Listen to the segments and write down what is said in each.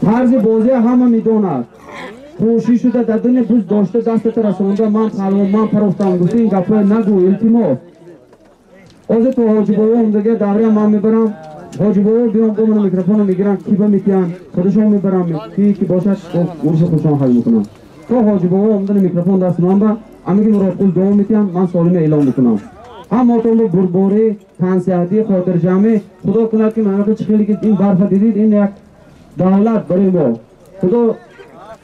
Тарзи бозия ҳама медонад. Пӯшӣ шуда дадани буз дошта дастата расонда ман палвон ман парофтам гуфта ин гапҳоя нагӯ илтимос. Ҳозир то Ҳоҷибобо омдага даврия ман мебарам. Ҳоҷибобо биём бо мана микрофонро мегиранд, киба метиҳанд, худашон мебарам, ки бошад урши худшон ҳал мекунам. То Ҳоҷибобо омдани микрофон дасти ман ба амиги Муродқул дуо метиҳам, ман солима эълон мекунам. Ҳаматон бо бурдборӣ, тансиҳатӣ, хотирҷамъӣ худо кунад ки мана чӣ хеле ки ин барфа дидид, ин як давлат барои мо. Худо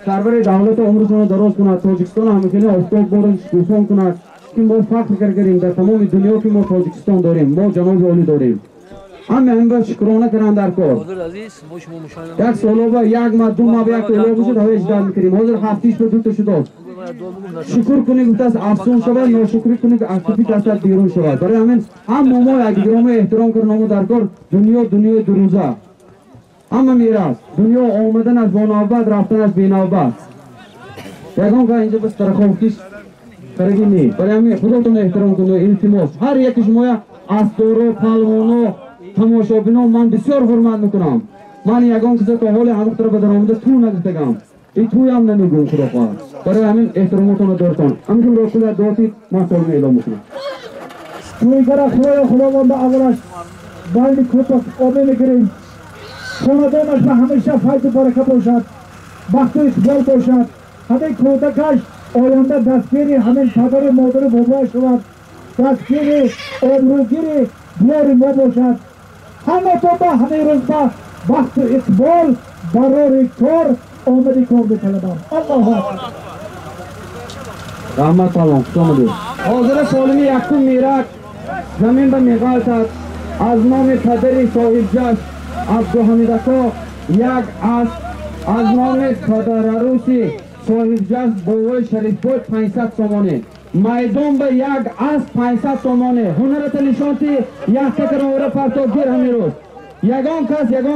сарвари давлата умршонро дароз кунад, Тоҷикистон ҳамихеле офтоб борон шукуфон кунад, ки мо фахр каргарем дар тамоми дунё ки мо Тоҷикистон дорем, мо ҷаноби олӣ дорем. Ҳама ҳам ба шукрона кунанд дар кор. Як солоба як ма ду ма як толо бошад, ҳавои ждал мекунем. Ҳозир ҳафтиш ба дута шудааст. Шукр кунӣ гуфтааст афсун шавад, ношукрӣ кунӣ аз тупи дастат берун шавад. Барои ҳамин ҳама мо якдигаромо эҳтиром кунем дар кор. Дунё дунёи дурӯза. Ҳама мерас. Дунё омаданаш бо навбат, рафтанаш бенавбат. Ягон ка инҷа бас страховкиш караги не. Барои ҳамин худотон эҳтиром кунед, илтимос. Ҳар яки шумоя асдоро, палвоно, тамошобино ман бисёр ҳурмат мекунам. Ман ягон киса то ҳоле ҳамухтара ба даромада ту нагуфтагам. И туям намегӯм худо хоҳад. Барои ҳамин эҳтиромотонро дортон. Ҳамин росула дотид ман солима эълон мекунам. Тӯйгара Худоё Худованда аввалаш байни кӯпак обе мегирем. Хонадонаш ба ҳамеша файзу барака бошад, бахту иқбол бошад. Ҳамин кӯдакаш оянда дастгири ҳамин падару модару бобояш шавад, дастгири обрӯгири диёри мо бошад. Ҳаматон ба ҳамин рӯз ба бахту иқбол барори кор омади кор металабам. Аллоҳу акбар. Раҳмат палвон, хуш омадед. Ҳозира солими якум мерак замин ба меғалтад. Аз номи падари соҳибҷашн Абдуҳамид ако як асп, аз номи падарарӯси соҳибҷашн бобои Шарифбой 500 сомонӣ. Майдон ба як асп 500 сомонӣ. Ҳунарата нишон ти якта каровара партовгир ҳамин рӯз. Ягон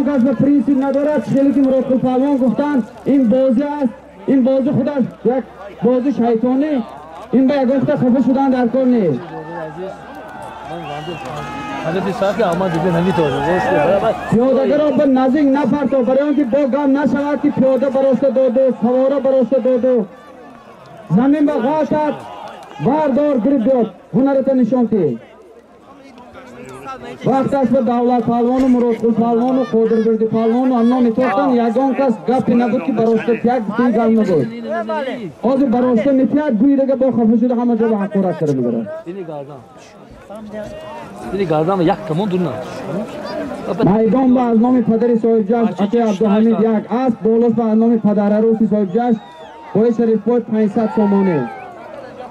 кас ба принсип надорад. Хеле ки Муродқул палвон гуфтанд, ин бозӣ аст, ин бозӣ худаш як бозӣ шайтонӣ, ин ба ягон худа хафа шудан дар кор нест. Пиёдагаро ба наздик напарто, барои он ки бо гам нашавад ки пиёда бароста доду, савора бароста доду. Замин ба ғалтад, бардор гириб биёд, ҳунарата нишон ти. Вақташ ба Давлат палвону Муродқул палвону Қодирберди палвону анно метохтан, ягон кас гапе набуд ки бароста як гуфтаи гап набуд. Ҳозир бароста метиҳад, гӯйдага бо хафа шуда ҳама ҷо ба ҳақорат карда мебарад. Майдон ба аз номи падари соҳибҷашн Аки Абдуҳамид як асп, болос ба аз номи падарарӯси соҳибҷашн Бои Шарифбой 500 сомонӣ.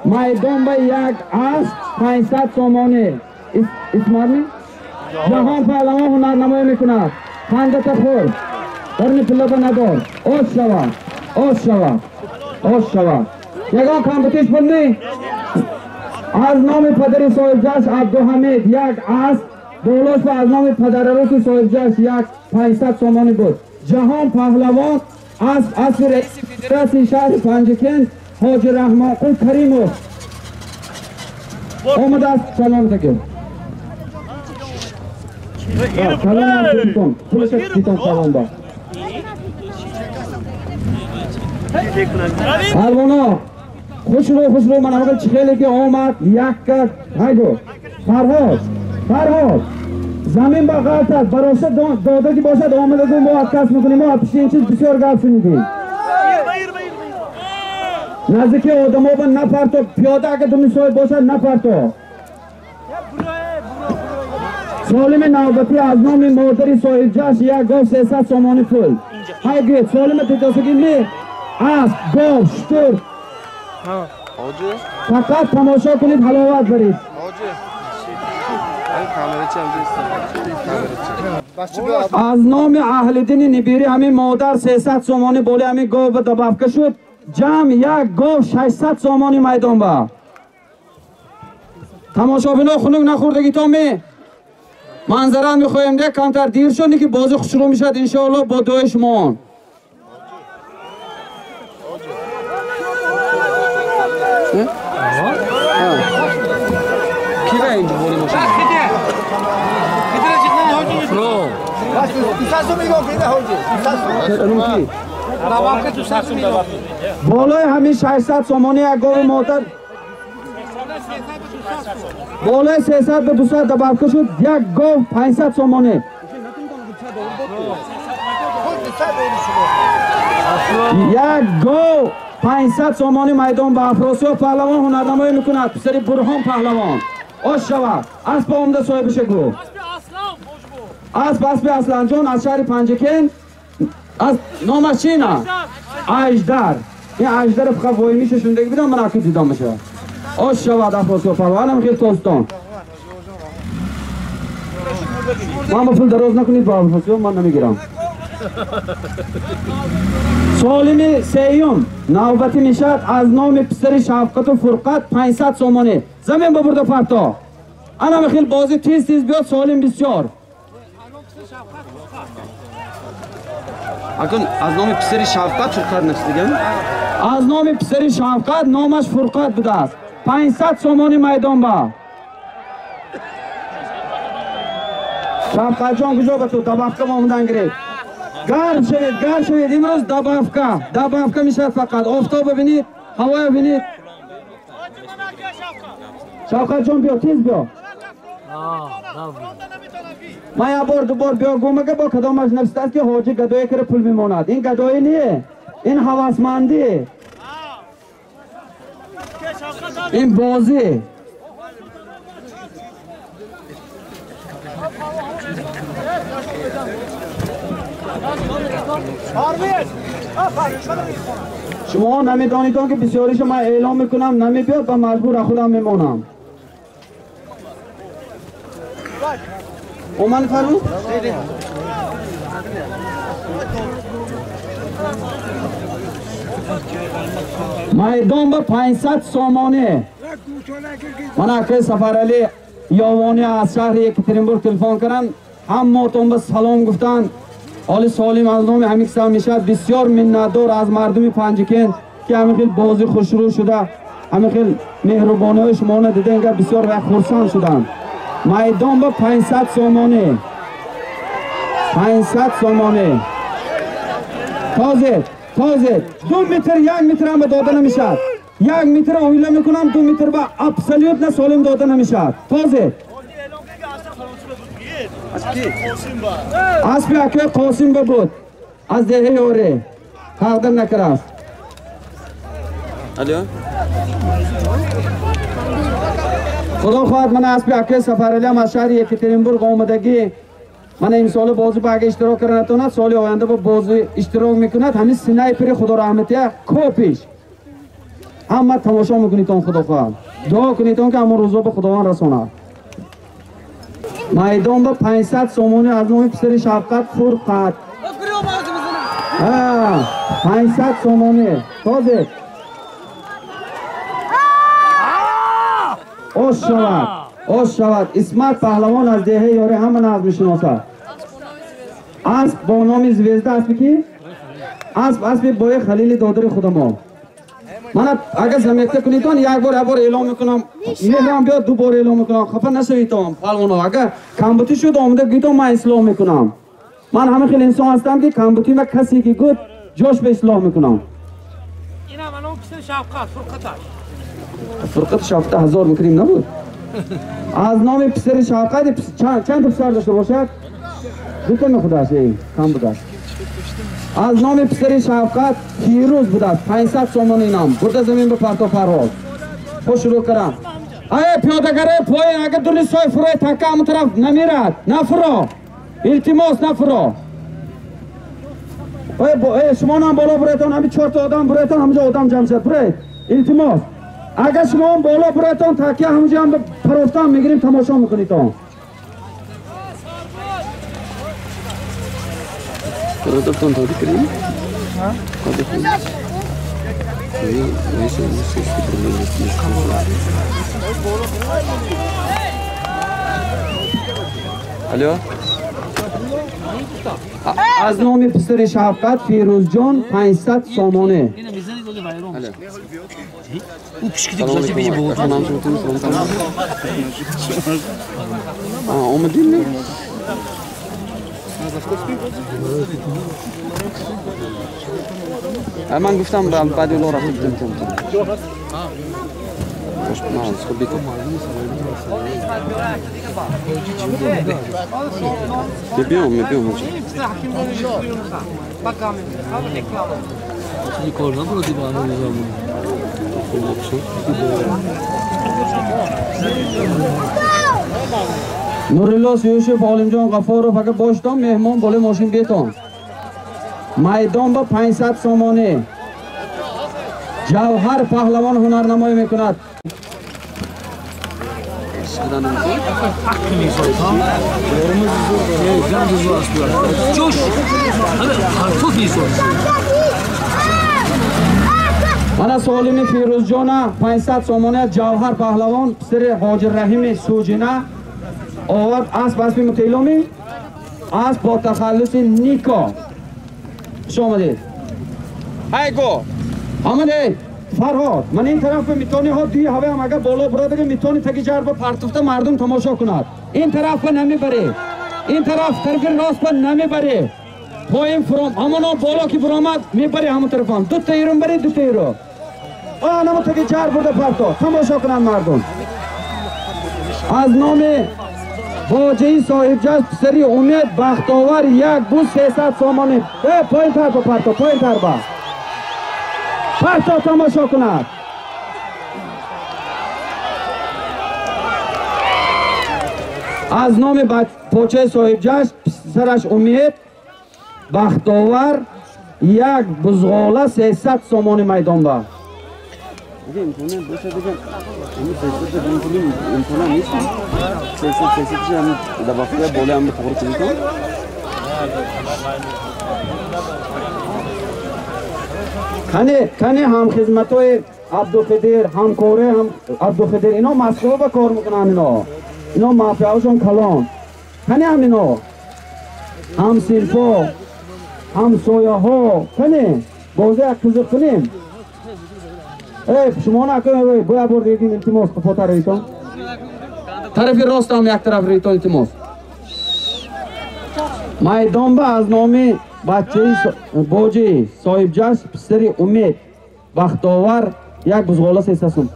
Майдон ба як асп 500 сомонӣ. Исмарни? Ҷаҳон паҳлавон ҳунарнамоӣ мекунад. Хандата хӯр, дарни пиллаба надор. Оз шава, оз шава, оз шава. Ягон камбутиш буд ни? Аз номи падари соҳибҷашн Абдуҳамид як асп, болос ба аз номи падарарӯси соҳибҷашн як 500 сомонӣ буд. Ҷаҳон паҳлавон асп аспи раиси федератсияи шаҳри Панҷакент Ҳоҷи Раҳмонқул Каримов омадааст. Салом такир. Палвоно хушрӯ хушрӯ ман ҳамин чӣ хеле ки омад якка ҳайгу Фарҳод, Фарҳод замин ба ғалтад, бароста дода ки бошад омадагу мо отказ мекунем. Мо пишти ин чиз бисёр гап шунидем. Наздики одамо ба напарто, пиёда агар думи соҳиб бошад напарто. Солими навбатӣ аз номи модари соҳибҷашн як гов 300 сомонӣ пул. Ҳайгӯед солима тедосагӣ ми асп, гов, шутур. Фақат тамошо кунед, ҳаловат баред. Аз номи аҳли дини Нибирӣ ҳамин модар 300 сомонӣ боли ҳамин гов ба добавка шуд. Ҷамъ як гов 600 сомонӣ майдон ба. Тамошобино хунук нахӯрдагитон ми? Манзара мехоҳем де камтар дир шуд, ки бозӣ хушрӯ мешавад иншоаллоҳ бо дуои шумоон. Ки ба инҷо боли мошина? Болои ҳамин 600 сомонӣ як гови модар болои 300 ба 200 добавка шуд, як гов 500 сомонӣ. Як гов 500 сомонӣ майдон ба Афросиёб паҳлавон ҳунарнамоӣ мекунад. Писари Бурҳон паҳлавон. Ош шавад. Асп омда соҳибиша гӯ. Асп аспи Асланҷон аз шаҳри Панҷакент. Аз номаш чина? Аждар. Ин аждар фақат воимиша шундаги бидам ман аки дидам мешавад. Ош шавад Афросиёб паҳлавонам хел тостон. Ман ба пул дароз накунед ба Афросиёб ман намегирам. Солими сеюм навбатӣ мешавад аз номи писари Шавқату Фурқат 500 сомонӣ. Замин бабурда парто. Ана хел бозӣ тез тез биёд солим бисёр. Акун аз номи писари Шавқат Фурқат нависдаган? Аз номи писари Шавқат номаш Фурқат будааст. 500 сомонӣ майдон ба. Шавқатҷон куҷо ба ту добавка омадан гирифт. Гарм шавед, гарм шавед. Имрӯз добавка, добавка мешавад фақат. Офтоб бибинед, ҳаво бибинед. Шавқатҷон биё, тез биё. Ман як бор ду бор биё гумага бо кадомаш навистааст ки ҳоҷи гадое кара пул мемонад. Ин гадоӣ не, ин ҳавасмандӣ, ин бозӣ. Шумо намедонидон ки бисёриша ман эълон мекунам, намебиёд ва маҷбур аз худам мемонам. Оман фармуд? Майдон ба 500 сомонӣ. Ман акаи Сафаралӣ Ёвонӣ аз шаҳри Екатеринбург телефон карданд, ҳаммотон ба салом гуфтанд. Оли солим аз номи ҳамин киса мешавад. Бисёр миннатдор аз мардуми Панҷакент ки ҳамин хел бозӣ хушрӯ шуда, ҳамин хел меҳрубониҳои шуморо дида инга бисёр хурсанд шуданд. Майдон ба 500 сомонӣ. 500 сомонӣ. Тозет, тозет. 2 метр, 1 метр ҳам ба дода намешавад. 1 метр оила мекунам, 2 метр ба абсолютно солим дода намешавад. Тозет. Аспи акаи Қосим ба буд. Аз деҳаи Ёре. Тақдим накардааст. Алло. Худо хоҳад ман аспи акаи Сафаралӣ ҳам аз шаҳри Екатеринбург омадагӣ. Ман имсоли бозӣ ба ага иштирок карда натавонад, соли оянда ба бозӣ иштирок мекунад. Ҳамин снайпери Худо раҳматия копиш. Ҳама тамошо мекунед он Худо хоҳад. Дуо кунед он ки ҳамон рӯзо ба Худованд расонад. Майдон ба 500 сомонӣ аз номи писари Шавқат Фурқат. 500 сомонӣ. Тозет. Ош шавад, ош шавад. Исмат паҳлавон аз деҳаи Ёре ҳама нағз мешиносад. Асп бо номи Звезда аспи ки? Асп аспи бои Халили додари худамо. Мана агар заметка кунедон як бор як бор эълон мекунам, меҳрам биёд ду бор эълон мекунам. Хафа нашаведон паҳлавоно. Агар камбутӣ шуд омада гӯедон ман ислоҳ мекунам. Ман ҳамин хел инсон ҳастам ки камбутӣ ма касе ки гуфт ҷош ба ислоҳ мекунам. Инам анон писари Шавқат Фурқаташ. Фурқат Шавқат 1000 мекунем набуд? Аз номи писари Шавқат чанд писар дошта бошад? Дута мехудаш, кам будааст. Аз номи писари Шавқат Фирӯз будааст. 500 сомонӣ инам. Бурда замин ба парто парвоз. Хуш шурӯъ кардам. Ай пиёдагарои поин агар дури сой фурӯи така ҳамон тараф намерад. Нафуро. Илтимос нафуро. Эй шумо нам боло буретон, ҳамин 4 та одам буретон, ҳамонҷо одам ҷамъ шуд. Буред. Илтимос. Агар шумо ҳам боло буретон, такя ҳамонҷо ҳам парофтан мегирем, тамошо мекунедон. Продуктон тоди кардем? Алло. Аз номи писари Шавқат Фирӯзҷон 500 сомонӣ. Омадин? من گفتم بعد اون رفت بودم نه خب بیتو میبیام نورالله سیوشف عالمجان غفارов اگه باشتم مهمان بالای ماشین بیتون میدان با 500 سامانه جوهر پهلوان هنرنمایی میکند. Мана Солими Фирӯзҷона 500 сомона Ҷавҳар паҳлавон писари Ҳоҷи Раҳими Суҷина овард. Асп аспи мутейломи асп бо тахаллуси Нико. Хуш омадед. Ҳайго омадед. Фарҳод, ман ин тараф митони ҳо дуи ҳаваям агар боло бурадага митони таги ҷарба партуфта мардум тамошо кунад. Ин тараф ба намебаре, ин тараф тарафи рост ба намебаре. Поин фуром, ҳамоно боло ки буромад мебаре ҳамон тарафам. Ду таирум баре, ду таиро. Анамо таги ҷар бурда парто, тамошо кунанд мардум. Аз номи боҷаи соҳибҷаст писари Умед Бахтовар як буз 300 сомонӣ. Поин тарба парто, поин тарба. Парто тамошо кунад. Аз номи почаи соҳибҷашт писараш Умед Бахтовар як бузғола 300 сомонӣ майдон ба. Кане ҳамхизматҳои Абдуқидир, ҳамкори Абдуқидир, ино Москва ба кор мекунанд, ино мафияҳошон калон. Кане ҳам ино ҳамсинфо, ҳамсояҳо, кане бозӣ як қизиқ кунем. Шумо накунед, бояд бор дигар илтимос қафотар ритон. Тарафи ростам як тараф ритон илтимос. Майдон ба аз номи бачаи боҷи соҳибҷашт писари Умед Бахтовар як бузғола 300 сом.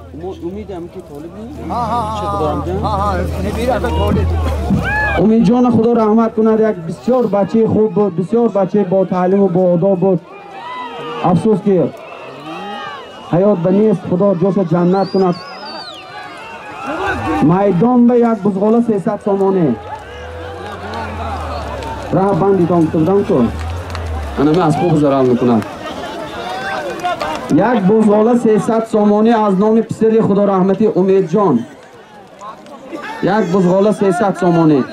Умедҷона худо раҳмат кунад, як бисёр бачаи хуб буд, бисёр бачаи бо таълиму бо одоб буд. Афсӯс ки ҳаёт ба нест, худо ҷоша ҷаннат кунад. Майдон ба як бузғола 300 сомонӣ. Раҳ бандитон гуфта будам ку. Анаме аз хуб зарар мекунад. Як бузғола 300 сомонӣ аз номи писари худораҳмати Умедҷон. Як бузғола 300 сомонӣ.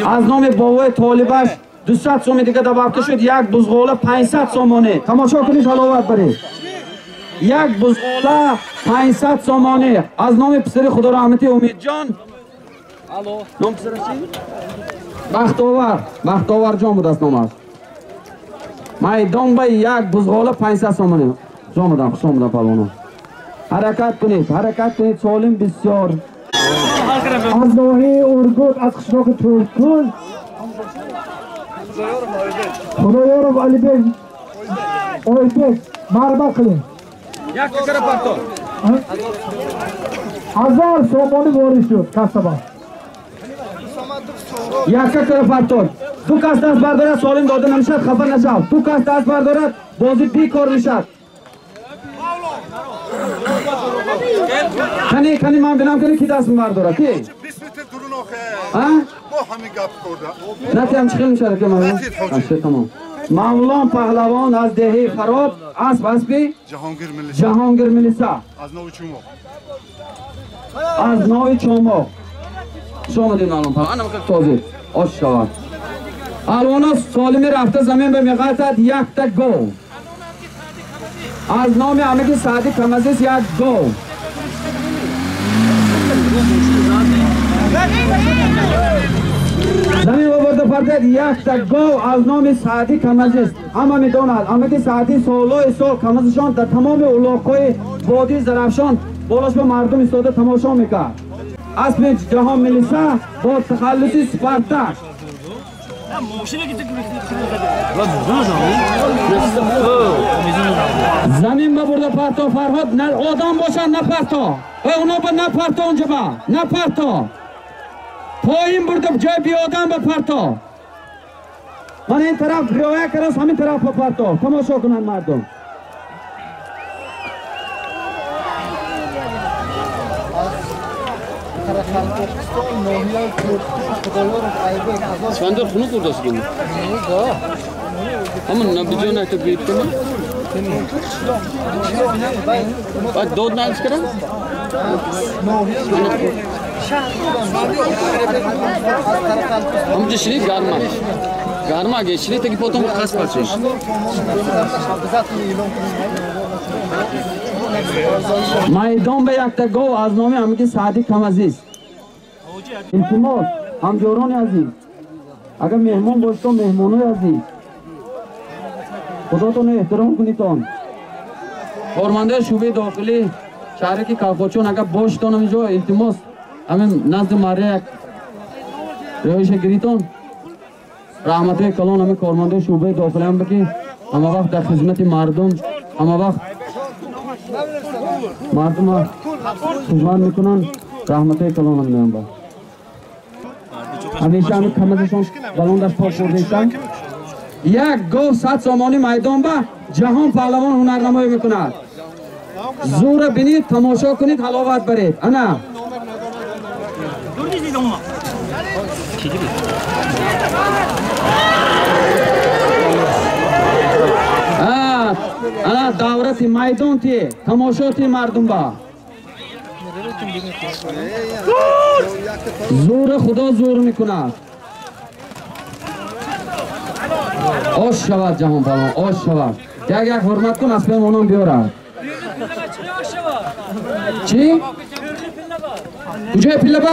Аз номи бобои толибаш 200 сомонӣ дига добавка шуд. Як бузғола 500 сомонӣ. Тамошо кунед, ҳаловат баред. Як бузғола 500 сомонӣ аз номи писари худораҳмати Умедҷон. Ном писараш чи? Бахтовар, Бахтовар ҷон будааст номаш. Майдон ба як бузғола 500 сомонӣ. Хуш омадам, хуш омадам палвонон. Ҳаракат кунед, ҳаракат кунед, солим бисёр. Аз ноҳияи Ургут, аз қишлоқи Тӯрткӯл Худоёров Алибек Ойбек марҳамат қилing. Як кара парто. 1000 сомонӣ ворид шуд касаба. Якка кара партон. Ду кас даст бардорад, солим дода намешавад, хафа нашав. Ду кас даст бардорад, бозӣ бекор мешавад. Кани, кани ман бинам кани ки даст бардорад? Ки? А? Натиам чӣ хел мешавад ки ман? Аша тамом. Мавлон паҳлавон аз деҳаи Фароб, асп аспи Ҷаҳонгир Милиса. Аз нови Чумоқ. Аз нови Чумоқ. Хуш омадед Мавлон паҳлавон. Ана как тозӣ. Ош шавад. Алвона солими рафта замин ба меғалтад якта гов. Аз номи амаки Саъди Камазис як гов. Замин оварда партад якта гов аз номи Саъди Камазис. Ҳама медонад амаки Саъди солҳои сол камазишон дар тамоми улоқҳои водии Зарафшон болош ба мардум истода тамошо мекард. اسب جهان ملیسه با تخلص سپارتاک. زمین ببرده پرتا فرهاد، نه آدم باشن نه پرتا. اونا با نه پرتا اونجا با نه پرتا. پایین برده جای بی آدم به پرتا. من این طرف رعایت کردم، همین طرف به پرتا. تماشا کنن مردم. اسفندر خنوک برداشت کنی؟ همون نبیجو نه که بیت کنی؟ بعد دود نایز کردن؟ همونجا شنید گرما گرما گه شنید تکی پاتون خاص پرچش. میدان به یک گاو از نام همگی سعدی کم عزیز. التماس همجاران عزیز، اگر مهمان باشید مهمانای عزیز خداتون احترام کنیتان. کارمنده شعبه داخلی شهرک کافاچون اگر باشیتان همینجا التماس همین نزد ماره یک رایش گیریتان. رحمت کلان همین کارمنده شعبه داخلی هم بکی همه وقت در خدمت مردم، همه وقت مردم خدمت میکنن. رحمت کلان هم با همیشه همین کمزشان بلندش پاک بردیستن. یک گاو 100 سامانی میدان به جهان پهلوان هنرنمایی میکند. زور بینید، تماشا کنید، حلاوت برید. انا انا دورت میدان تی تماشا تی مردم با زور خدا زور میکند. آش شود جهان پهلوان، آش شود. یک یک حرمت کن، اسب مانم بیارد. چی؟ کجای پله با؟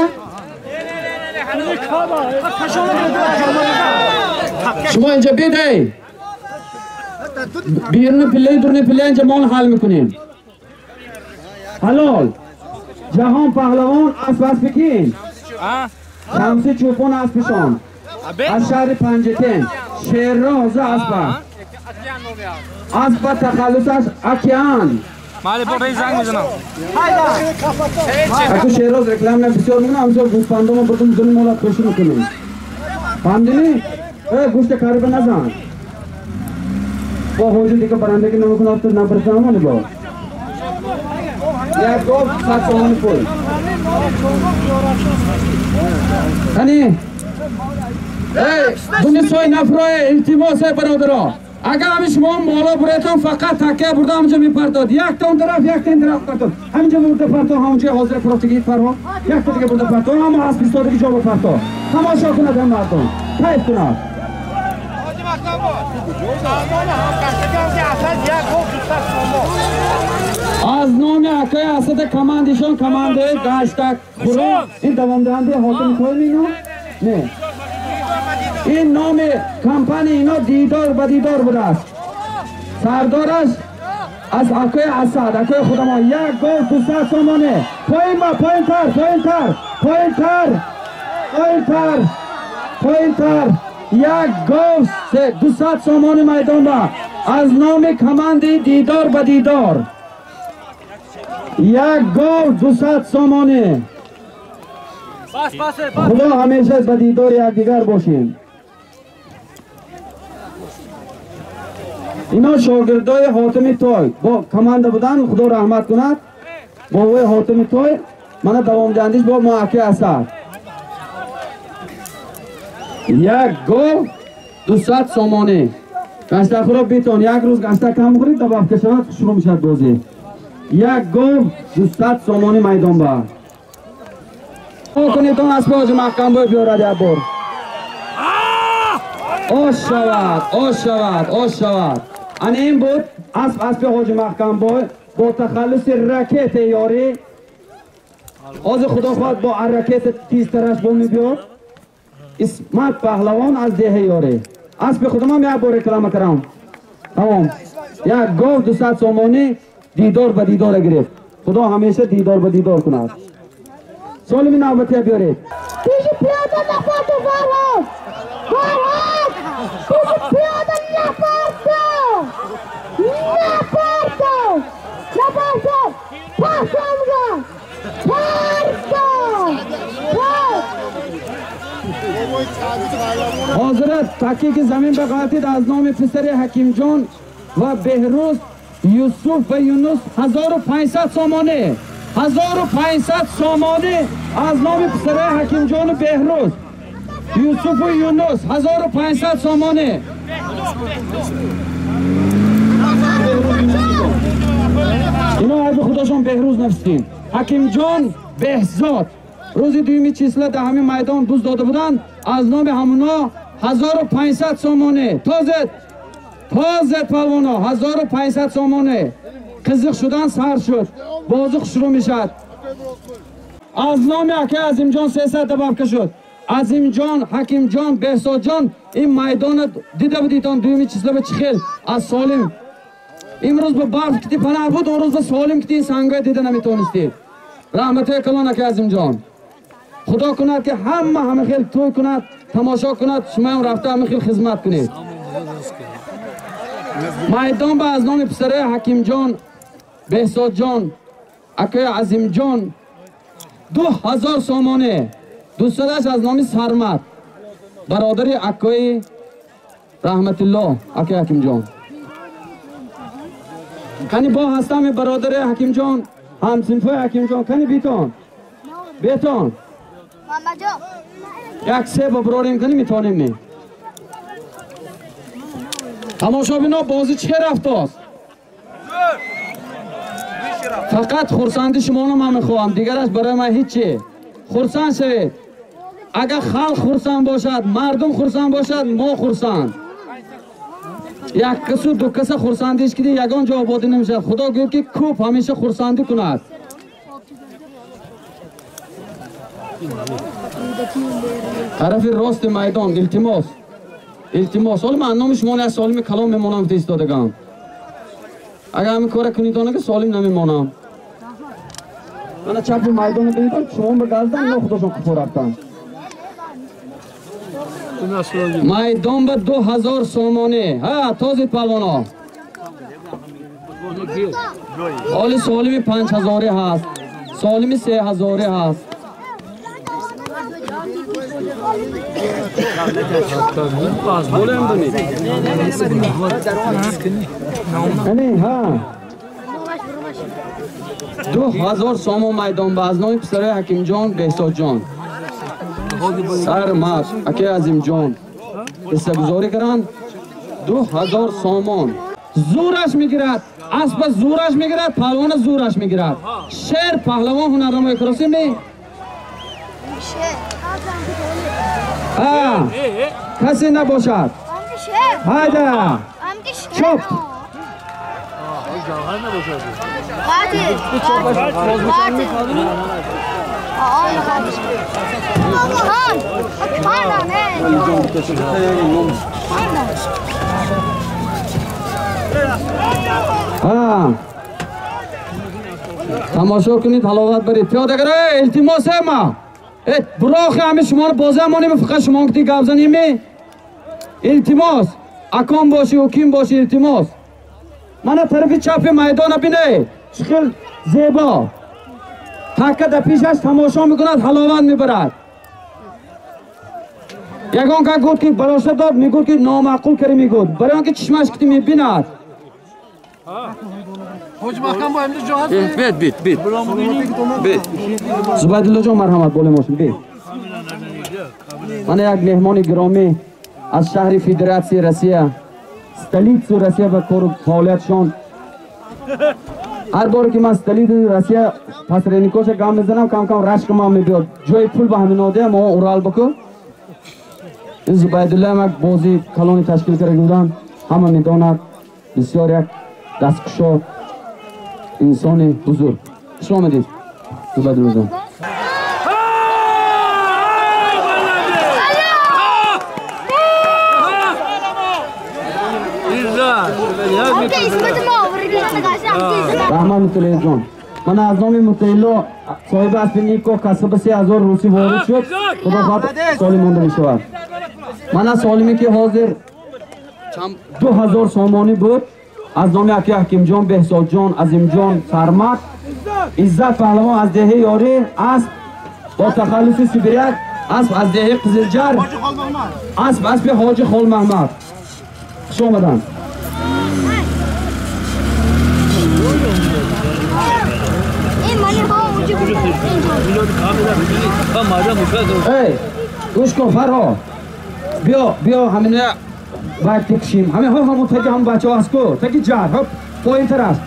شما اینجا بیده بیرون پله درون پله اینجا مال حل میکنیم. حلال جهان پهلوان اسب اسبکین شمسی چوپان اسبشان از شهر پنجتین شیراز اسب اسب تخلصش اکیان. اکو شیراز رکلام نه بسیار میکنم، همسیار گوسفندامو بردم دون مالت خوشی میکنیم. فهمیدی؟ گوشت کاری به نزن با حوجه دیگه برندگی نمیکنه تو نبرسانه با یک گاو 100 سامانی پول. یعنی دونی سوی نفرای التماس برادرها، اگر همین شما مالا برایتان فقط تکیه برده همونجا میپرداد. یک تا اون طرف، یک تا این طرف پرتاد. همینجا برده پرتاد، همونجا حاضر پرتگی پرها. یک تا دیگه برده پرتاد، همون از بیستادگی جا بپرتاد. تماشا کند هم مردم، کیف کند. از نام اکای اسد کماندشان کمانده گشتک خورو این دوام دهنده حاکم توی مینا نه این نام کمپانی اینا دیدار به دیدار بوده است. سردارش از اکای اسد اکای خودما یک گل 200 سامانه. پایین با پایین تر پایین تر پایین تر پایین تر پایین تر یک گل 200 سامان میدان با از نام کماندی دیدار به دیدار یک گل 200 سامانه. خدا همیشه به دیدار یکدیگر باشیم. اینا شاگردای حاتم تای با کمانده بودن، خدا رحمت کند. بابای حاتم تای من دوام دهندش با معکی اسد. یک گل 200 سامانه. گشته خورا بیتون یک روز گشته کم خورید تا وقت شود شروع میشد بازی. یک گل 200 سامانه میدان با کنید اون اسب حاج محکم باید بیارد یک بار. آش شود آش شود آش شود. ان این بود اسب اسب حاج محکم باید با تخلص رکت یاری. از خدا خواهد با رکت تیزترش بومی بیار. اسمت پهلوان از ده یاری. اسب خودم هم یک بار رکلام کردم. تمام. یک گاو 200 سامانی دیدار به دیدار گرفت. خدا همیشه دیدار به دیدار کند. Солими навбатия биёред. Пеши пиёда нафарду Фарҳод! Фарҳод! Пеши пиёда нафарду! Нафарду! Нафарду! Пасамга! Парду! ҳозират таке ки замин ба ғалтид аз номи писари Ҳакимҷон ва Беҳрӯз, Юсуф ва Юнус 1500 сомонӣ. 1500 сомонӣ аз номи писари Ҳакимҷону Беҳрӯз, Юсуфу Юнус 1500 сомонӣ. Ино айби худошон Беҳрӯз нафистин. Ҳакимҷон Беҳзод рӯзи дуюми числа дар ҳамин майдон буз дода буданд, аз номи ҳамуно 1500 сомонӣ. Тозет палвоно 1500 сомонӣ. Қизиқ шудан сар шуд, бозӣ шурӯъ мешавад. Аз номи акаи Азимҷон 300 добавка шуд. Азимҷон, Ҳакимҷон, Беҳзодҷон ин майдонро дида будитон дуюми числа ба чӣ хел аз солим. Имрӯз ба барф кити панаҳ буд, он рӯз ба солим кити ин сангоя дида наметавонистед. Раҳматои калон акаи Азимҷон. Худо кунад ки ҳама ҳама хел тӯй кунад, тамошо кунад, шумоям рафта ҳама хел хизмат кунед. Майдон ба аз номи писараи Ҳакимҷон, Беҳзодҷон, акаи Азимҷон 2000 сомонӣ. 200 аз номи Сармад, бародари акаи Раҳматуллоҳ, акаи Ҳакимҷон. Кани бо ҳастам бародари Ҳакимҷон, ҳамсинфои Ҳакимҷон, кани битон? Бетон. Як се боброрем кани метонем ме. Тамошобино бозӣ чӣ рафтост? Фақат хурсанди шуморо ман мехоҳам, дигараш барои ман ҳичи. Хурсанд шавед. Агар халқ хурсанд бошад, мардум хурсанд бошад, мо хурсанд. Як касу ду каса хурсандиш киди ягон ҷо ободӣ намешавад. Худо гӯяд ки кӯп ҳамеша хурсандӣ кунад. Тарафи рости майдон илтимос. Илтимос. Ҳоло ман номи шумо як солими калом мемонам гуфта истодагам. Агар ҳамин кора кунед онаки солим намемонам. Мана чапи майдонро бинедам, шумо ба газдан ино худошон қуфо рафтанд. Майдон ба 2000 сомонӣ. Ҳа, тозид палвоно. Ҳоли солими 5000 ҳаст, солими 3000 ҳаст. Болем дунид. Ани, ҳа. 2000 сомон майдон ба аз номи писараи Ҳакимҷон, Беҳзодҷон. Сармад, акаи Азимҷон ҳиссагузорӣ карданд 2000 сомон. Зӯраш мегирад, аспа зӯраш мегирад, палвона зӯраш мегирад. Шер паҳлавон ҳунарнамоӣ кросим не? Касе набошад. Ҳайда! Чоп! Тамошо кунед, ҳаловат баред. Пиёдагара, илтимос ма. Бурохи ҳами шуморо боза монем, фақат шумо ки гап занем. Илтимос, акон бошӣ, ҳуким бошӣ, илтимос. Мана тарафи чапи майдона бинед, чӣ хел зебо. Така дар пешаш тамошо мекунад, ҳаловат мебарад. Ягон кас гуфт ки барошта дод, мегуфт ки номаъқул карӣ мегуфт. Барои он ки чишмаш кити мебинад. Бит, бит, бит. Бит. Зубайдулло ҷон, марҳамат, боле мошин, бит. Мана як меҳмони гиромӣ аз шаҳри Федератсияи Россия, столицаи Россия ба кору фаъолиятшон. Ҳар боре ки ман столицаи Россия посредникоша гап мезанам, кам-кам рашки ман мебиёд. Ҷои пул ба ҳамин одия мо Урал баку. Ин Зубайдулло як бозии калони ташкил карда буданд, ҳама медонад, бисёр як дасткушо инсони бузург. Хуш омадед, Зубайдулло ҷон. Раҳмат Муталиев ҷон. Ман аз номи Мутаилло соҳиби аспи Нико касби 3000 русӣ ворид шуд. Худо хоҳад солим монда мешавад. Мана солиме ки ҳозир 2000 сомонӣ буд аз номи аки Ҳакимҷон, Беҳзодҷон, Азимҷон, Сармат, Иззат паҳлавон аз деҳаи Ёрӣ, асп бо тахаллуси Сибиряк, асп аз деҳаи Қизилҷар, асп аспи Ҳоҷи Холмаҳмад. Хуш омаданд. Эй, гӯш кун Фарҳод. Биё, биё ҳамина باید تکشیم همه ها همون تگی هم بچه ها هست کو تگی جر هپ پایین تر است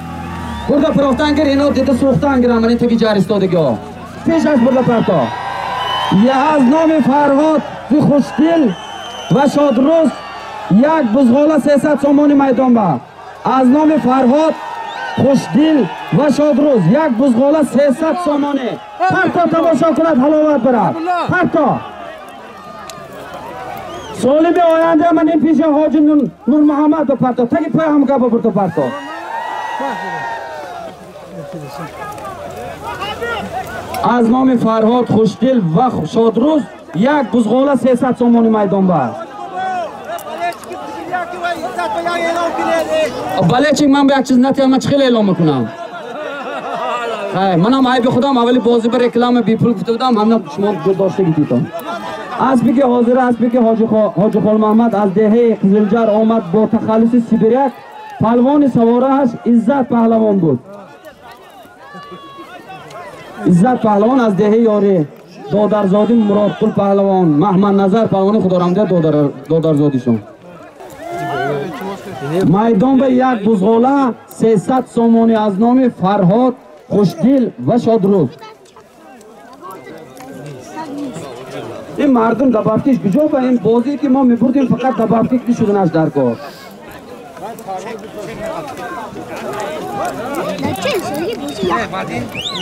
برده پرافتن گر اینا دیده سوختن گرم من این تگی جر استادگی ها پیش از برده پرتا یه از نام فرهاد خوشدل و شادروز یک بزغاله 300 سامانی میدان با از نام فرهاد خوشدل و شادروز یک بزغاله 300 سامانی پرتا تماشا کند حلاوت برد پرتا سالی به آینده من این پیش حاج نور محمد به پرتا تگی پای هم گپ برد پرتا از نام فرهاد خوشدل و شادروز یک بزغاله 300 سامانی میدان بر بله چی من به یک چیز نتیم من چه خیلی اعلام میکنم منم عیب خودم اولی بازی به رکلام بی پول گفته بودم همین شما داشته گیتیتون اسبی که حاضر اسبی که حاجی خال محمد از دهه قزلجر آمد با تخلص سیبریک پهلوان سوارهش عزت پهلوان بود. عزت پهلوان از دهه یاری دادرزادی مرادقل پهلوان محمد نظر پهلوان خدارمده دادرزادیشون میدان به یک بزغاله 300 سامانی از نام فرهاد خوشدل و شادروز. این مردم دبابتیش کجا و این بازی که ما میبردیم فقط دبابتیش شدنش در کار.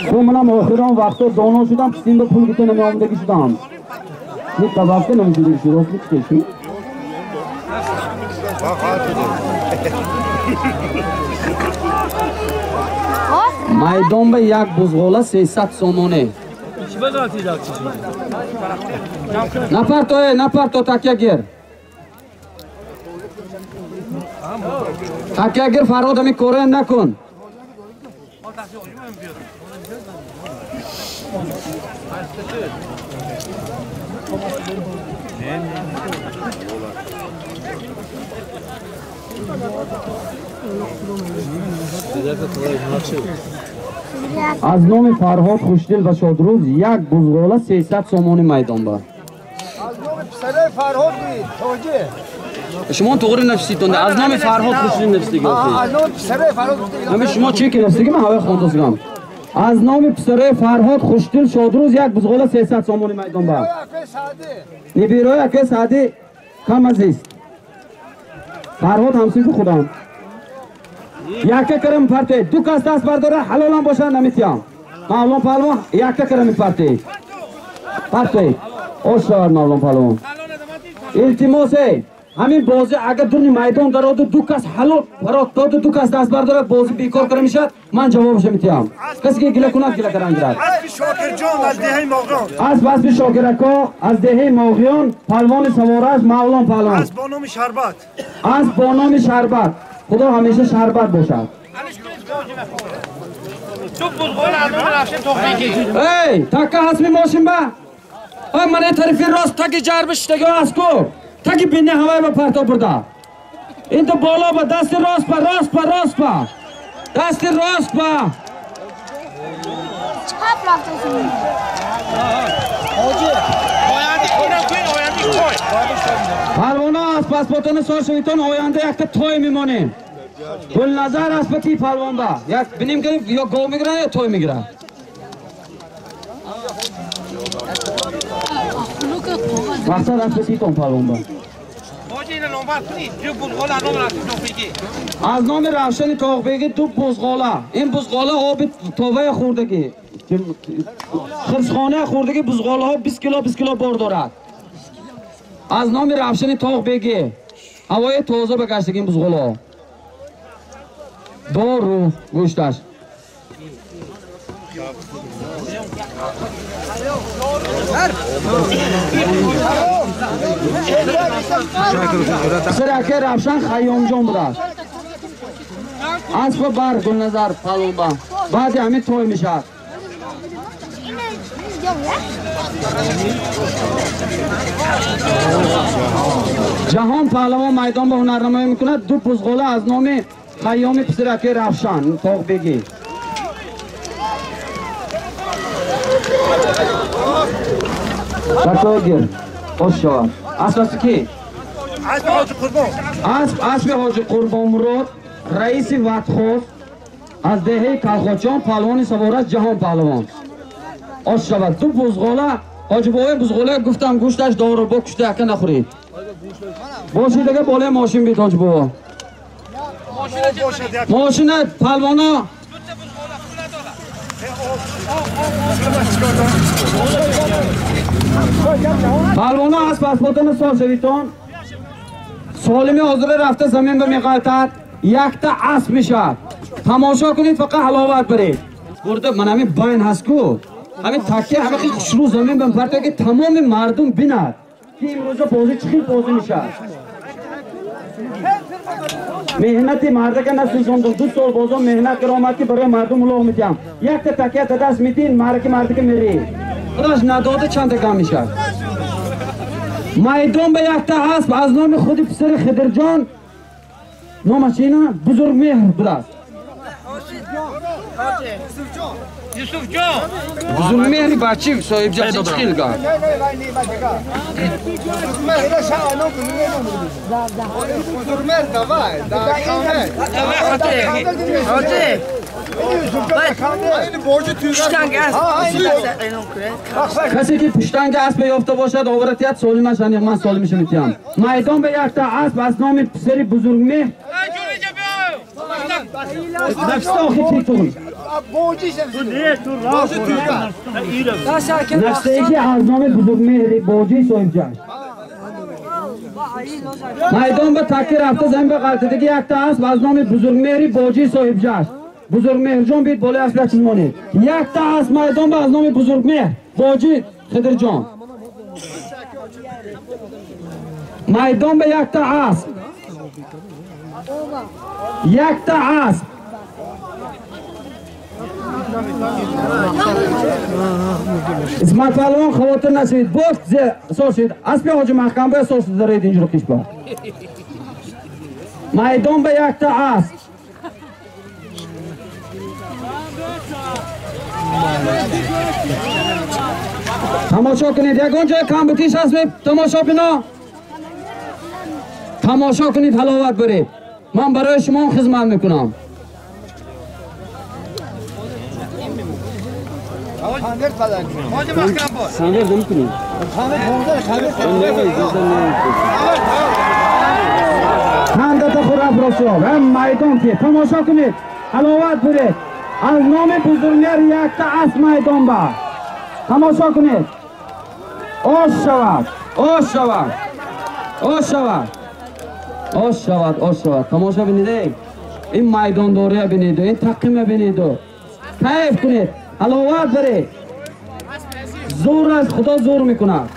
خب منم آخران وقتا دانا شدم پسیم به پول گیته نمی آمدگی شدم. یک دبابته نمیشدگی شد راست نیست میدان به یک بزغاله 300 سامانه. نپرتو نپرتو تکیه گیر تکیه گیر فرهاد همی کاره نکن. از نام فرهاد خوشدل و شادروز یک بزغاله 300 سامانی میدان با. از نام پسر فرهاد بود توجه. شما تغییر نفسیتون از نام فرهاد خوشدل نفسی گفتی. از نام پسر فرهاد همه شما چی که نفسی من هوای خواندم. از نام پسر فرهاد خوشدل شادروز یک بزغاله 300 سامانی میدان با. نبیرای اکه سعدی کم عزیز. فرهاد همسایه خودم. یکه کرم پرته دو کس دست برداره حلالم باشه نمیتیم مولان پهلوان یکه کرم پرته پرته اوشار مولان پهلوان التماس همین بازی اگر دونی میدان در دو کس حلال برات داد دو کس دست برداره بازی بیکار کرده میشد من جوابش میتیم کسی که گله کند گله کردن گیرد. اسب شاکر جان از دهه ماغیان اسب شاکرکا از دهه ماغیان پهلوان سوارش مولان پهلوان اسب با نام شربت اسب با نام شربت خدا همیشه شربت باشد. ای تکه هست می ماشین با ای من طرفی راست تکی جرب شتگی هست کو تکی بینه هوای با پرتا برده این تو بالا با دست راست با راست با راست با دست راست با پروانه از پاسپورتان سال شویتون آینده یک تا توی میمانیم. گل نظر از پتی پروان با یک بینیم که یا گو میگیرن یا توی میگیرن. مقصد از پتی تون پروان با. از نام روشن تاقبیگی دو بزغاله. این بزغاله آب تاوه خوردگی خرسخانه خوردگی بزغاله ها 20 کیلو 20 کیلو بار دارد. از نام روشن تاقبیگی هوای تازه بکشتگی این بزغاله ها دارو گوشتش. پسر اکه رفشان خیام جان بوده اسب بر گلنظر پلون با بعد همین توی میشه. جهان پهلوان میدان به هنرنمایی میکند. دو بزغاله از نام خیام پسرک رفشان طاق بگی. بچه‌ها خوش شود. اسب کی؟ اسب حاج قربان. اسب حاج قربان مراد رئیس وطخوف از دهه کلخاچان پهلوان سوارش جهان پهلوان. آش شود. دو بزغاله حاج بابای بزغاله گفتم گوشتش دارو با کشته اکه نخورید. باشید دیگه بالای ماشین بید حاج بابا. ماشین پهلوانا پهلوانا از پاسپورتون سال شویتون سالمی حاضر رفته زمین به میغلطد یک تا اسب میشد. تماشا کنید فقط حلاوت برید. برده من همین باین هست کو همین تکیه همه خیلی خوشرو زمین به پرته که تمام مردم بیند که امروز بازی چی بازی میشه. مهنت مرد که نسوزوندم دو سال بازم مهنت کرامت که برای مردم لوح میدم. یک تا تکیه تا دست میدین مرد که میری خودش نداده چند تا میشه. میدان به یک تا اسب از نام خود پسر خضر جان نامش اینه بزرگ مهر بوده است. یوسف جان بزرگ مهری بچه صاحب جان چی خیلی گاه کسی که پشتنگ اسب یافته باشد آورتیت سالمش انیق من سالمش میتیم. میدان به یک تا اسب از نام پسر بزرگ مهر نفس آخی تیتون نفسه ای که از نام بزرگ مهری باجی صاحب جان میدان به تکی رفته زمین به غلطیدگی یک تا اسب از نام بزرگ مهری باجی صاحب جان بزرگ مهر جان بید بالای اسب یک چیز مانید. یک تا اسب میدان به از نام بزرگ مهر باجی خضر جان. میدان به یک تا اسب یک تا اسب اسمت پهلوان خواطر نشوید باز سال شد اسب حاج محکم باید سال شد دارید اینجا رو کش با میدان به یک تا اسب تماشا کنید. یکان جای کم بکیش اسب تماشا بنا تماشا کنید حلاوت برید. من برای شما خدمت میکنم. سنگر نمی‌کنی. خنده تا خور افراسیاب هم میدان که تماشا کنید حلاوت برید. از نام بزرگمهر یک تا اسب میدان با تماشا کنید. آش شود آش شود آش شود آش شود آش شود. تماشا بینید این میدان داری بینید این تقیم بینید کیف کنید حلاوت برید. زور از خدا زور میکند.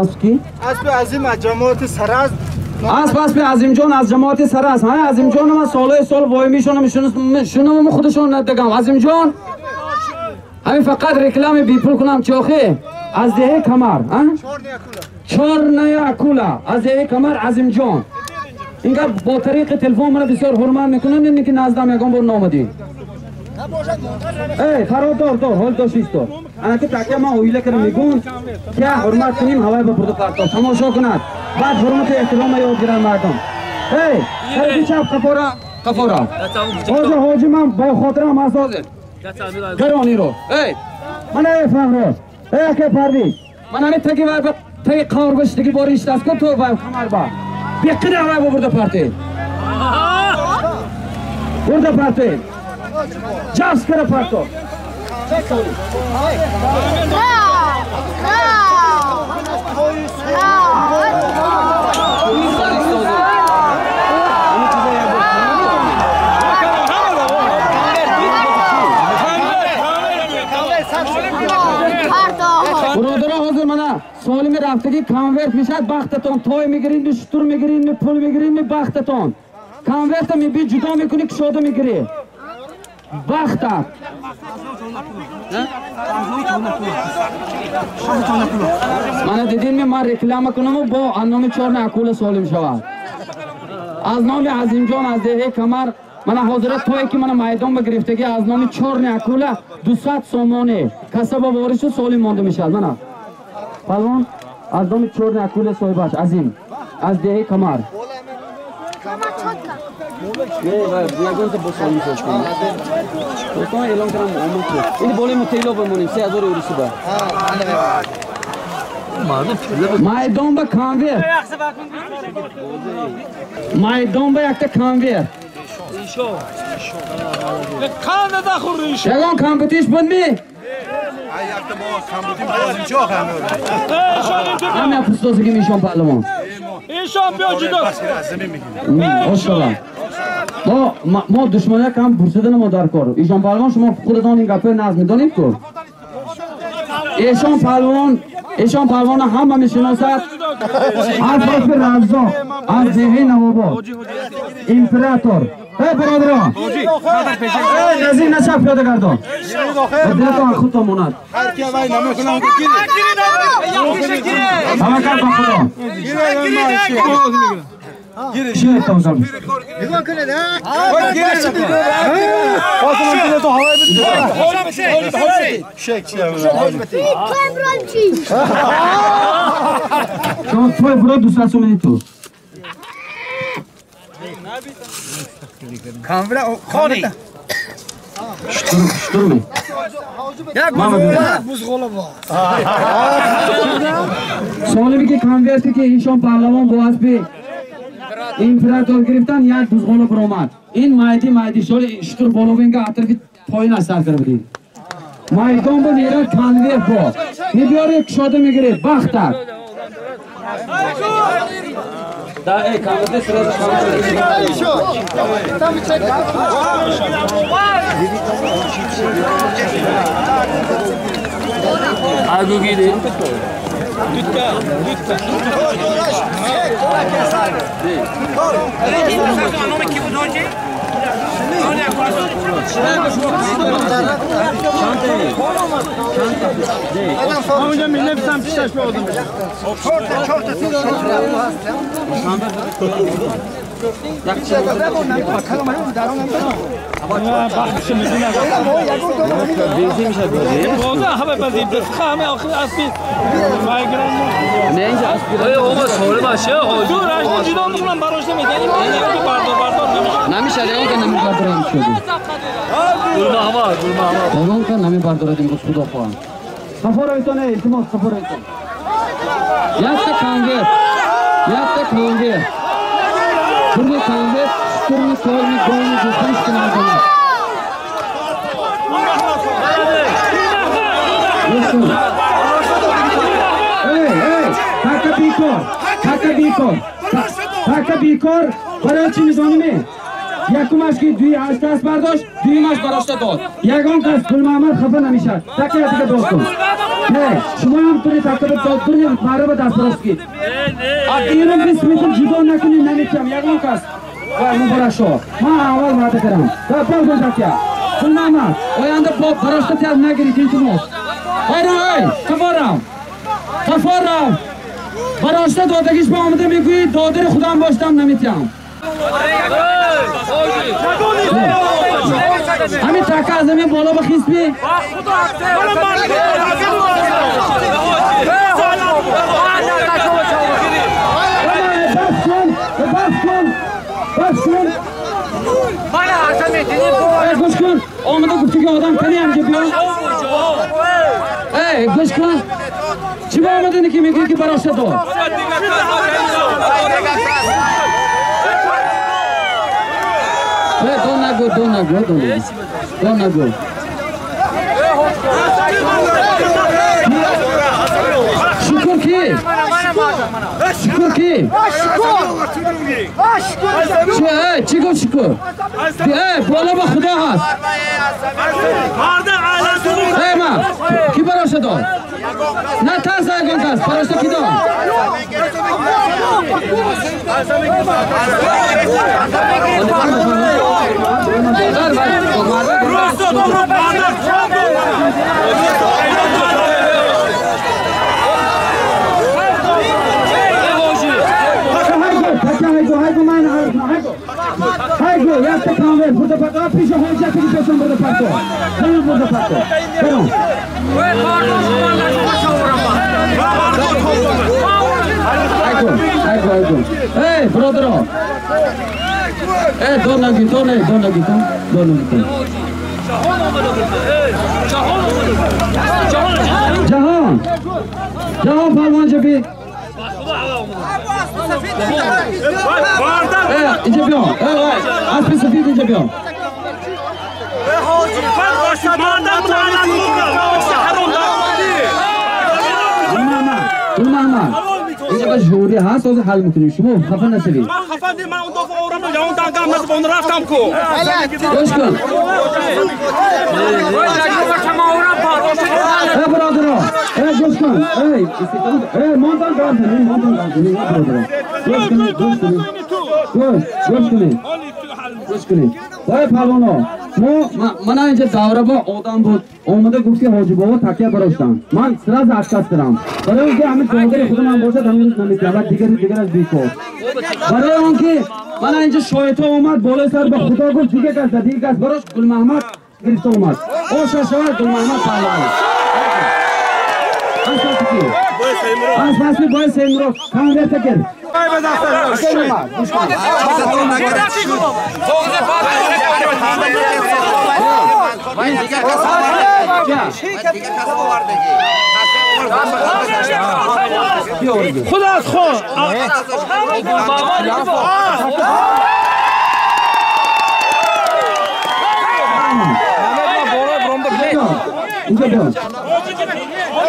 اسب کی؟ اسب عظیم از جماعت سرز. اسب عظیم جان از جماعت سرز. ها عظیم جان من سالهای سال وای میشونم شونم خودشون ندگم. عظیم جان همین فقط رکلام بی پول کنم چاخه از دهه کمر چهار نیا کولا از دهه کمر عظیم جان اینگه با طریق تلفن من بسیار حرمت میکنن اینکه که نزدم یکم بار نامدی. ای فراد دار دار حال داشت دار انا که تکیه ما اویله کردم میگون که حرمت کنیم هوای به پرده پرتاب تماشا کند بعد حرمت احترام یاد گیرن مردم. ای طرفی چپ قفارا قفارا حاجی حاجی من با خاطرم حساسه گرانی رو ای من ای فهرا ای که پرویز من همین تکی بر تکی قار بش دیگه باریش دست کن تو با کمر با بیقیده هوای برده پرتی برده پرتی Ҷаст кара парто. Бародарон ҳозир мана солими рафтагӣ конверт мешад бахтатон той мегиринду шутур мегиринду пул мегиринду бахтатон. Конверта меби ҷудо мекунӣ кушода мегирӣ. Бахтат. Мана дидин ман реклама кунаму бо аз номи Чорна Акула солим шавад. Аз номи Азимҷон аз деҳаи Камар мана ҳозира тое ки мана майдон ба гирифтагӣ аз номи Чорна Акула 200 сомонӣ касаба ворису солим монда мешавад. Мана палвон аз номи Чорна Акула соҳибаш Азим аз деҳаи Камар. Не, ягонта бо солим шош кунем. Достон эълон кардам омад шуд. Ини болои мутейло бимонем 3000 урусӣ ба. Майдон ба конверт. Майдон ба якта конверт. Ягон компетиш буд ми? Ҳама пустозигим ишон паҳлавон. Мо душмоняк ҳам пурсида намо дар кор. Ишон паҳлавон шумо худатон ин гапҳои назм медонед ку? Эшон паҳлавона ҳама мешиносад. Аз ҳарфи Равзо, аз деҳаи Навобод. Император. Эй бародарон! Наздик нашав пиёда гардон. Дилатон аз худтон монад. Таваккал ба Худо. Той бро 200 сомонӣ ту. Штурми. Солими ки конверти ки ишон паҳлавон бо аспи император гирифтан як бузғола баромад. Ин майди шоли штур боловинга атрофи поин аз сар карда будем. Майдон бо нера конверт бо. Мебиёре кушода мегиред бахтак. Да, эй, конверт сразу Агугиди. Якта конверт, якта конверт. Бурни конверт, штурми, тойми, гойми, гуфтан шуна. Эй, эй, така бикор, така бикор, така бикор, барои чӣ медонӣ? Якумаш ки дуи ҳашт даст бардошт, дуюмаш барошта дод. Ягон кас Гулмаҳмад хафа намешавад. Така якига боз кун. Не, шумо ҳам тури така дод, тури мараба даст барост ки. Акирум 20 метр ҷудо накунӣ наметиҳам ягон кас. Ва муборак шо. Ман аввал ваъда кардам. Ва боз кун такя. Гулмаҳмад, оянда бо барошта тиҳад нагиред, илтимос. Хайрам, эй, хафорам. Хафорам. Барошта додагиш ба омада мегӯӣ, додари худам боштам наметиҳам. Ҳамин така аз ҳамин боло ба хисби? Бас кун, бас кун, бас кун. Гӯш кун, омада гуфтуги одам кани ҳамҷа биё. Эй, гӯш кун. Чӣ ба омадани ки мегӯӣ ки барошта дод? нагу, до нагу, до нагу. Шукр ки? Шукр ки? Чӣ гуфт шукр? Боло ба худо ҳаст. Ма, ки бароша дод? На тарс ягон кас, бароша ки дод? Хайго, якта камер, бурда пака, пешо ҳоҷа ки пешон бурда пако. Ҳама бурда пако. Баром. Хайго, хайго, хайго. Эй, бародаро. Эй, до наги, до не, до наги, до наги. Ҷаҳон. Ҷаҳон палвон ҷаби. اینجا بیام اسب سفید اینجا بیام اینجا با جوری هست از حل میکنیم شما خفه نشوید. من خفه نیم، من اون دفعه آورم اون دنگم نزد اون رفتم کو. گوش کن. ای برادرها، ای گوش کن، ای ای ماندن گردنی، ماندن گردنی برادرها. گوش کنید، گوش کنید، گوش کنید، گوش کنید. وای پهلوانا، من اینجا دوره با آدم بود آمده گفت که حاجی بابا تکیه براشتم من سراز عکس کردم برای اون که همین برادر خودم هم باشد همین نمی‌تواند دیگر از بیکار برای اون که من اینجا شایطه آمد بالای سر به خدا گفت دیگه کس دیگه کس براش گل محمد گرفته آمد آشا شود گل محمد پهلوان از فصلی باید سیمرو کامل تکر خدا از خون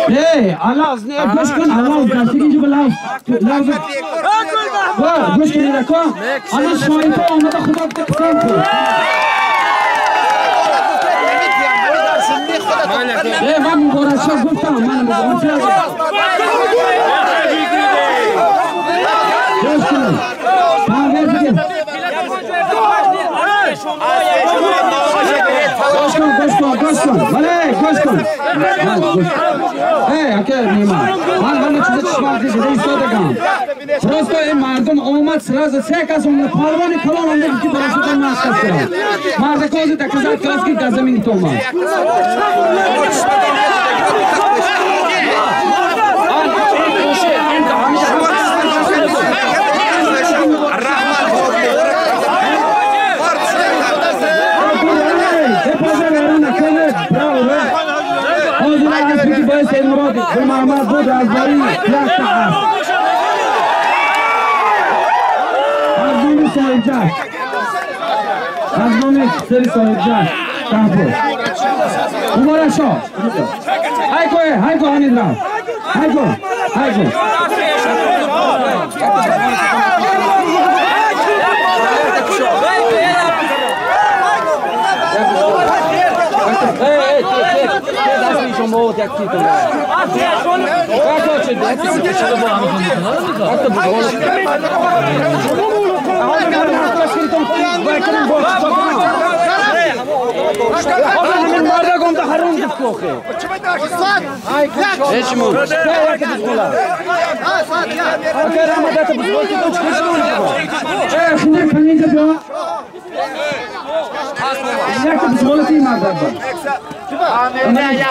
ای الله گوش کن الله دستی اینجا بلاو لاو گوش کن رکا الله شایطه آمده خدا قسم کن. ای من مبارک شاه گفتم من مبارک شاه گوش کن گوش کن گوش کن گوش کن بله گوش کن ای اکه نیما من چیز چشم دیده ایستادگم просто این مردم آمد سراز سه کس آمد پروانه کلان آمد که برای من عکس کردم مرد کازی تکزاد کلاس که در زمین تو آمد محمد بود از بری یک تا از نام صاحب جشن از نام سری صاحب جشن تحفظ مبارک شاه های کوه های کو حمید را های کو های کو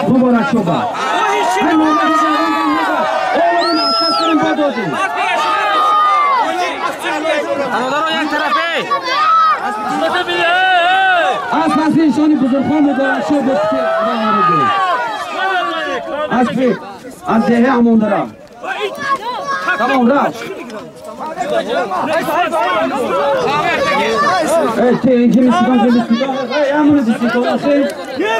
مبارک شما. از پس ایشانی بزرگان مبارک شو بود که از از دهه همون دارم تمام رفت.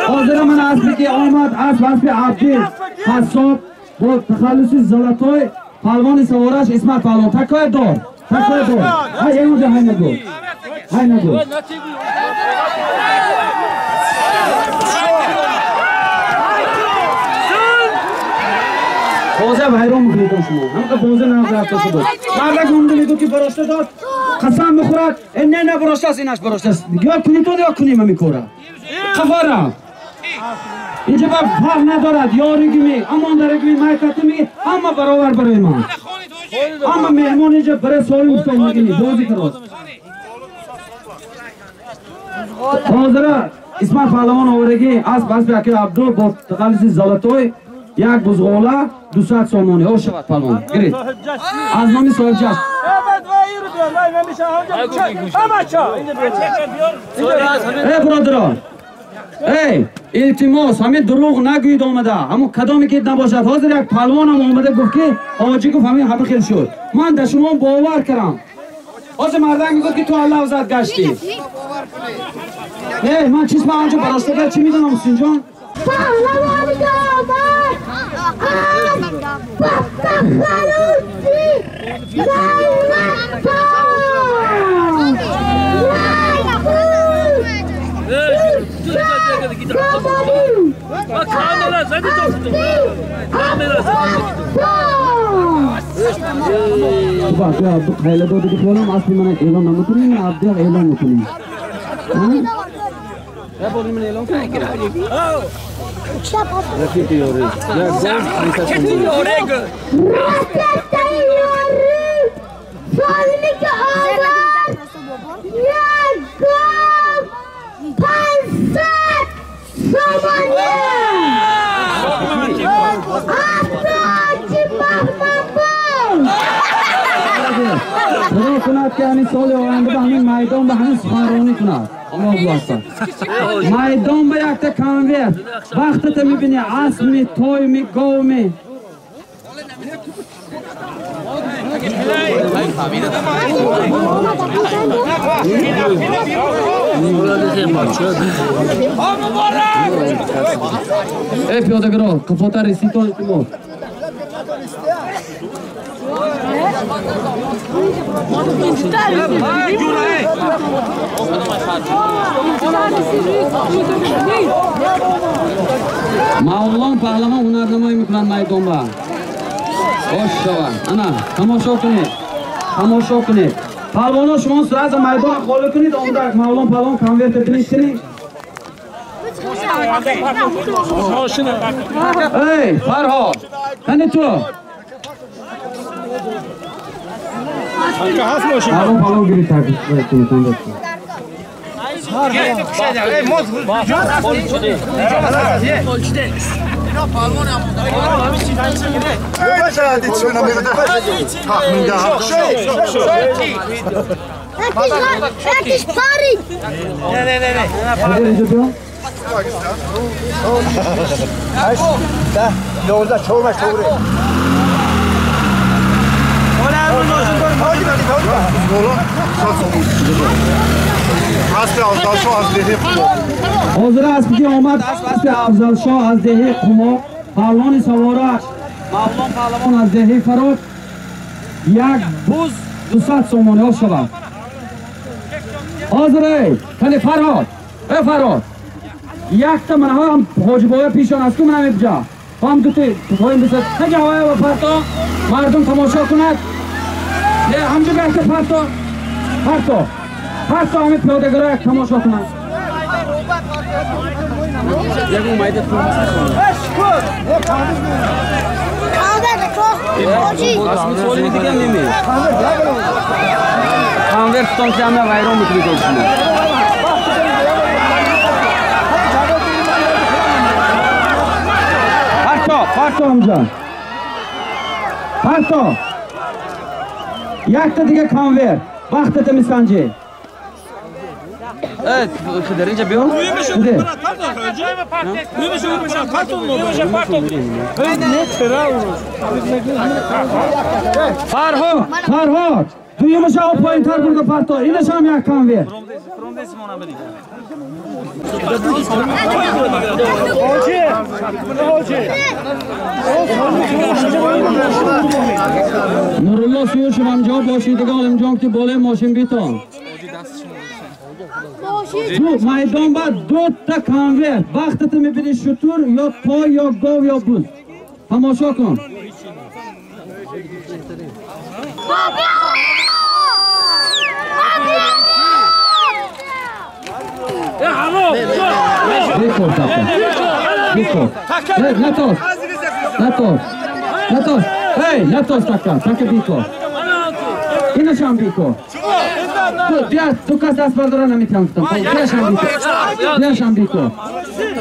حاضر من اسبی که آمد اسب اسب عبدی حساب با تخلص زلاتوی پهلوان سوارش اسمت پهلوان تکای دار تکای دار های اینجا های نگو های نگو بازه ویران میکنید شما همه بازه نقل رفته شده مردک اومده میگو که براشته داد قسم بخورد نه نه براشته است اینش براشته است یا کنی تو یا کنیم همی کوره قفاره اینجا با فرق ندارد یاری می امان درگی می می همه برابر برای ما همه مهمان اینجا برای سالم مستان میگینی بازی کراست حاضره اسمت پهلوان آورگی از بس به اکی عبدو با تخلص زلاتوی یک بزغاله 200 سومونی او شود پهلوان گرید از نامی صاحب جشن ای برادران ای التماس همین دروغ نگویید آمده همون کدامی که نباشد حاضر یک پهلوان هم آمده گفت که حاجی گفت همین همه خیلی شد من در شما باور کردم حاضر مردم میگفت که تو الله زد گشتی نه من چیز من آنجا براشته چی میدونم حسین جان پهلوان آمد از تخلصی زلاتوی خیلی دادی که خیالم اصلی من اعلام نمیکنیم من عبدی اعلام میکنیم من اعلام کنیم رفیق یاری خدا کند که همین سال آینده به همین میدان به همین سخنرانی کند الله اکبر میدان به یک تا کنور وقت تا میبینی اسب می توی می گاو می ای پیاده گرا کفوتر رسیتون التماس مولان پهلوان هنرنمایی میکنند میدان با خوش شود انا تماشا کنید تماشا کنید پهلوانا شما سرعت میدان خالی کنید آمده مولان پهلوان کنورت بینید کنید ای فرهاد کنی تو پهلوان پهلوان گیرید ترکیب کنید حاضر اسبی که آمد اسب افضل شاه از دهه قما پهلوان سوارش مولان پهلوان از دهه فرات یک بز 200 سومانی ها شود حاضر ای کلی فرهاد ای فرهاد یک تا من هم حاجی بابا پیشان از کو من هم هم دو تا پایین بزد تگه هوای و پرتا مردم تماشا کند نه همجا به پرتا پرتا پرتا همه پیاده گرا یک تماشا کنند پرتا همجا پرتا یک تا دیگه کانور وقتت میسنجی در اینجا بیا فرهاد فرهاد Дуюмаш об поинтар бурда парто. Инаш ҳам як конверт. Нурулло Сүйушев ҳамҷо бошид, дига Олимҷон ки болои мошин битон. Ду майдон ба дута конверт. Вақтата мебини шутур ё пой ё гов ё буз. Тамошо кун. Бикор тако. Бикор. Натос. Натос. Натос. Эй, натос така. Така бикор. Инашам бикор. Ду кас даст бардора наметавонам гуфтам. Биашам бикор. Биашам бикор.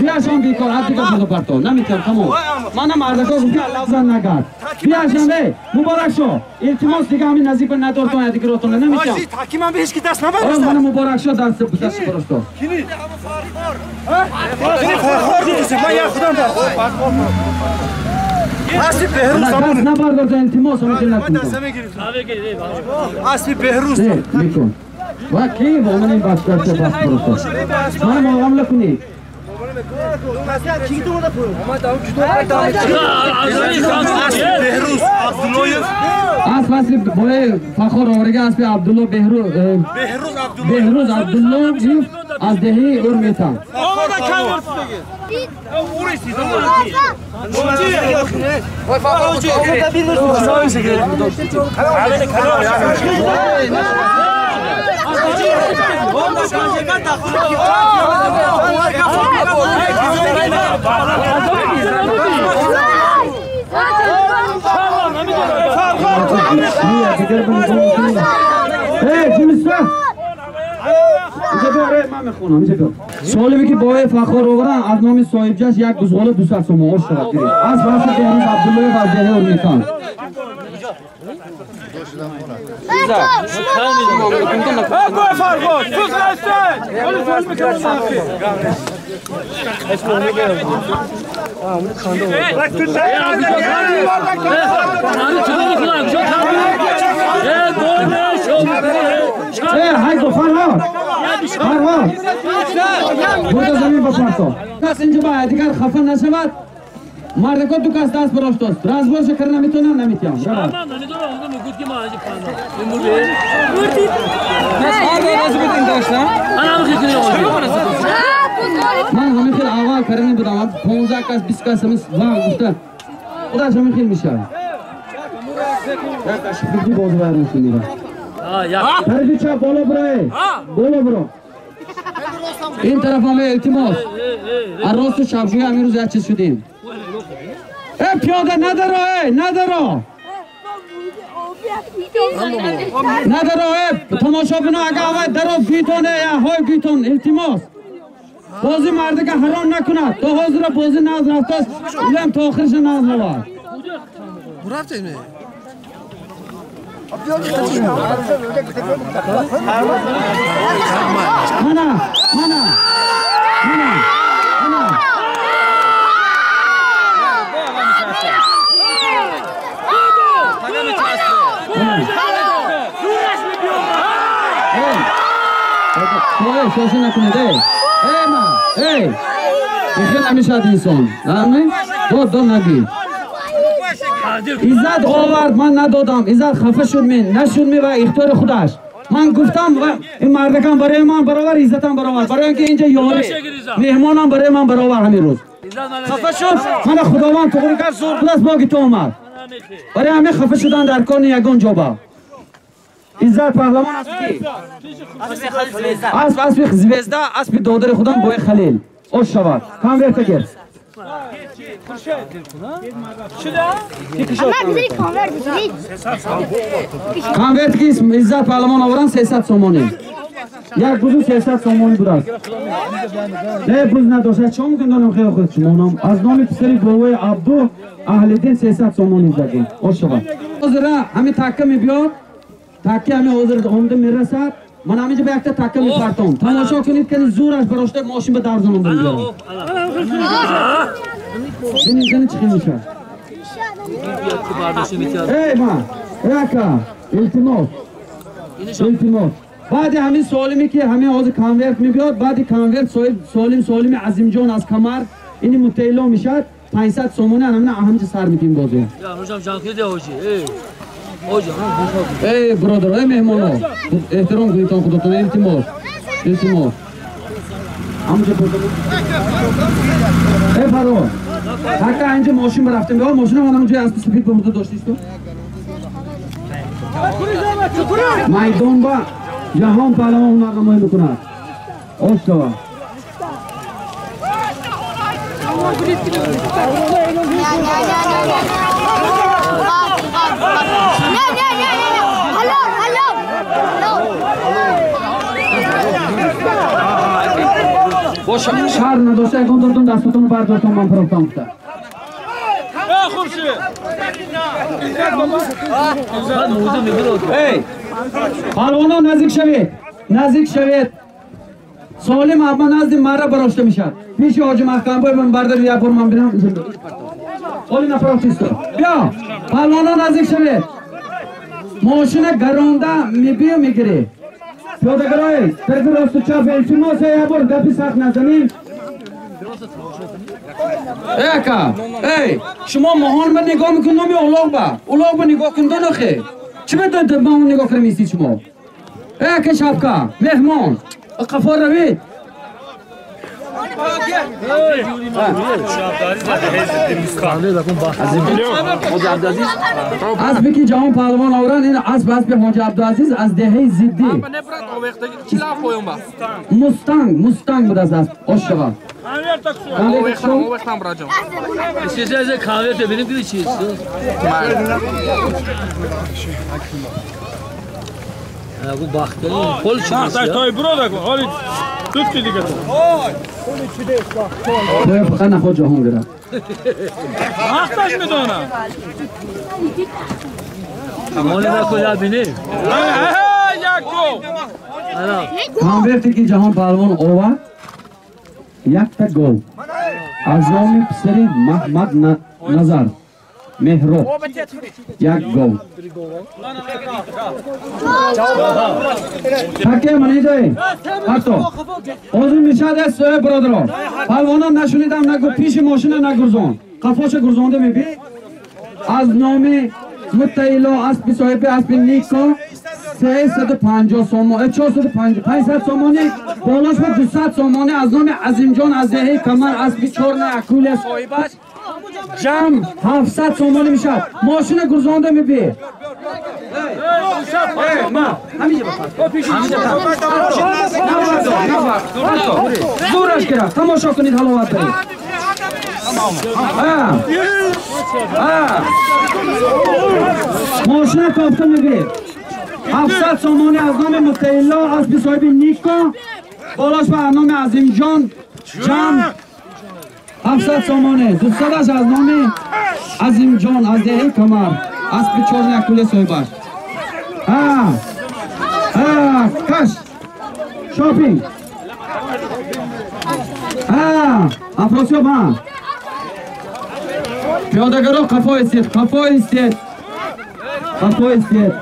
Биашам бикор. Аз дига буду барто. Наметавонам тамом. Мана мардако гуфт лавзан нагард. Биашам эй, муборак шо. Илтимос дига ҳамин наздик ба надортон дигиротон наметавонам. Ҳакимам ба ҳеч ки даст набардошт. Мана муборак шо даст даст барошто. Кини? Кини Фархор дидиси? Ман як худам дар. Асли Беҳрӯз даст набардорта илтимос ҳамин накун. Асли Беҳрӯз. Бикун. Ва ки бо ман ин бача даст барошто. Мана муомила кунед. Беҳрӯз Абдуллоев. Асп асли бои Фахор оварга аспи Абдулло Беҳрӯз Беҳрӯз Абдуллоев аз деҳаи Урметан. Солибе ки бои Фахор оваран аз номи соҳибҷаш як бузғола 200 сомон ош шавад гирифт. Аз васли Беҳрӯз Абдуллоев аз деҳаи Урметан. Haydo Farhod. Farhod. Бурда замин ба парто. Кас инҷо ба дигар хафа нашавад. Мардако ду кас даст бароштост. Разборша кара наметонам, наметиям. Равад. Ман ҳамин хел аввал карани будам. 15 кас, 20 кас ҳамин ва гуфта. Худаш ҳамин хел мешавад. Як ашфиги боз вайрон шуд. Тарафи чап боло бирой. Боло биро. Ин тараф ҳама илтимос. Аз росту чапгӯй ҳамин рӯз як чиз шудем. Э пиёда надаро, э надаро. Надаро, э тамошобино агар аввал даро битон, э ҳой битон илтимос. Бозӣ мардика ҳаром накунад. То ҳозира бозӣ наз рафтааст, илам то охирша наз равад. Мана, мана, мана, мана. Эй, шоша накунед, эй! Эй, ма, эй! Ихел намешавад инсон, наме? Дод, дод нагӯед. Иззат овард, ман надодам. Иззат хафа шуд мен, нашуд ми ва ихтиёри худаш. Ман гуфтам ва ин мардакам барои ман баровар, иззатам баровар. Барои инки инҷа ёри, меҳмонам барои ман баровар ҳамин рӯз. Хафа шуд, мана Худованд туғри кард, зур будааст, боги ту омад. Барои ҳамин хафа шудан дар кор ягон ҷоба. Иззат паҳлавон аст ки? Асп аспи звезда, аспи додари худам бои Халил. Ош шавад. Конверта гир. Конверт ки Иззат паҳлавон оваран 300 сомонӣ. Як бузу 300 сомонӣ будааст. Не буз надошт. Чӣ мумкин донам хеле худ шумонам. Аз номи писари бобои Абду Аҳлиддин 300 сомонӣ задем. Ош шавад. Ҳозира ҳамин такка мебиёд. Такка ҳамин ҳозир омда мерасад. Ман ҳаминҷо ба якта такка мепартом. Тамошо кунед ки зӯраш барошта мошин ба дарзонам мебиёрам. Бинед кани чӣ хел мешавад. Эй ма, эй ака, илтимос. илтимос. Баъди ҳамин солиме ки ҳамин ҳозир конверт мебиёд, баъди конверт соҳиб солим солими Азимҷон аз Камар ини муттаилло мешавад 500 сомонӣ ҳамина ҳамҷа сар мекунем бозӣ. Эй бародар, эй меҳмоно, эҳтиром кунед худотон, илтимос. Илтимос. ҳамҷа эй фаро, ҳакка инҷа мошин барафтем, биё мошина ман ҳамҷа аз сафед бурда доштисту. Майдон ба ҷаҳон паҳлавон ҳунарнамоӣ мекунад. Ошкова. Шар надошта ягон дортон дастотонро бардортон ман пирофтам гуфта. Эй, палвонон наздик шавед, наздик шавед. Солим абба назди мара барошта мешавад. Пеши ҳоҷи Маҳкамбой ман бардори як бор ман бинам. Оли напротисто. Биё, палвонон наздик шавед. Мошина гаронда мебиё мегирӣ. Пиёдагарои, тарафи росту чап илтимос, як бор гапи сахт назанем. Эй ака, эй, шумо моҳон ба нигоҳ мекунед номи улоғ ба. Улоғ ба нигоҳ кунед донохе. Чӣ медонед ма он нигоҳ кунем истед шумо? Эй ака шапка, меҳмон, қафо равед. Асбе ки ҷаҳон паҳлавон оваранд, ин асб асби ҳоҷи Абдуазиз аз деҳаи Зиддӣ. Мустанг, мустанг будааст асб. Ошшава. Бояд фақат наход ҷаҳон гирад. Вақташ медонам. Конверте ки ҷаҳон паҳлавон овард, якта гол аз номи писари Маҳмад Назар Меҳроб, як гол. Таке ман иҷои ҳатто ҳозир мешавад аст бародарон. Палвонон нашунидам нагу пеши мошина нагурзон, қафоша гурзонда мебӣ. Аз номи Муттаило аспи соҳиби аспи Нико 350 сомонӣ, 450, 500 сомонӣ, болош ба 200 сомонӣ аз номи Азимҷон аз деҳаи Камар аспи чорна акулия соҳибаш ҷамъ 700 сомонӣ мешавад. Мошина гурзонда мебӣ. Зӯраш гирад, тамошо кунед, ҳаловат баред. Мошина кофта мебӣ. 700 сомонӣ аз номи Муттаилло аспи соҳиби Нико, болош ба аз номи Азимҷон ҷамъ 700 сомонӣ, 200-аш аз номи Азимҷон аз деҳаи Камар аспи чорна акулия соҳибаш. Каш шопинг. Афросиёб, пиёдагаро қафо истед, қафо истед, қафо истед.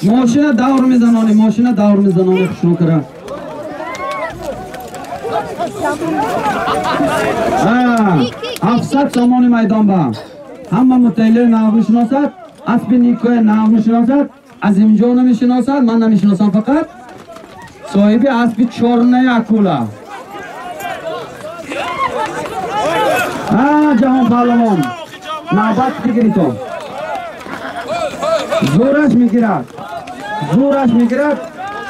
Мошина давр мезанони, мошина давр мезанони хушрӯ кара. 700 сомони майдон ба. Ҳама муттаиллои нав мешиносад, аспи Никои нав мешиносад, Азимҷонро мешиносад, ман намешиносам фақат. Соҳиби аспи чорнаи акула. Ҷаҳон паҳлавон, навбат бигиритон. Зӯраш мегирад, зӯраш мегирад,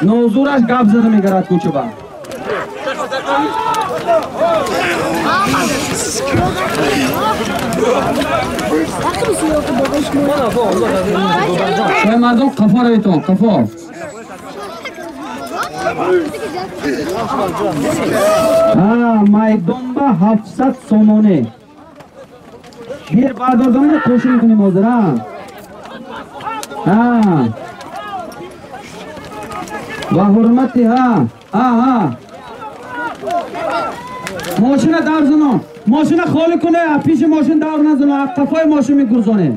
нозӯраш гап зада мегирад кӯчаба. Шои мардум қафо равитон, қафо. Майдон ба 700 сомонӣ. Бир бардордонро қӯшин мекунем ҳозир. Ва ҳурмати мошина давр занон, мошина холӣ куне, пеши мошин давр назанон, қафои мошин мегурзонем.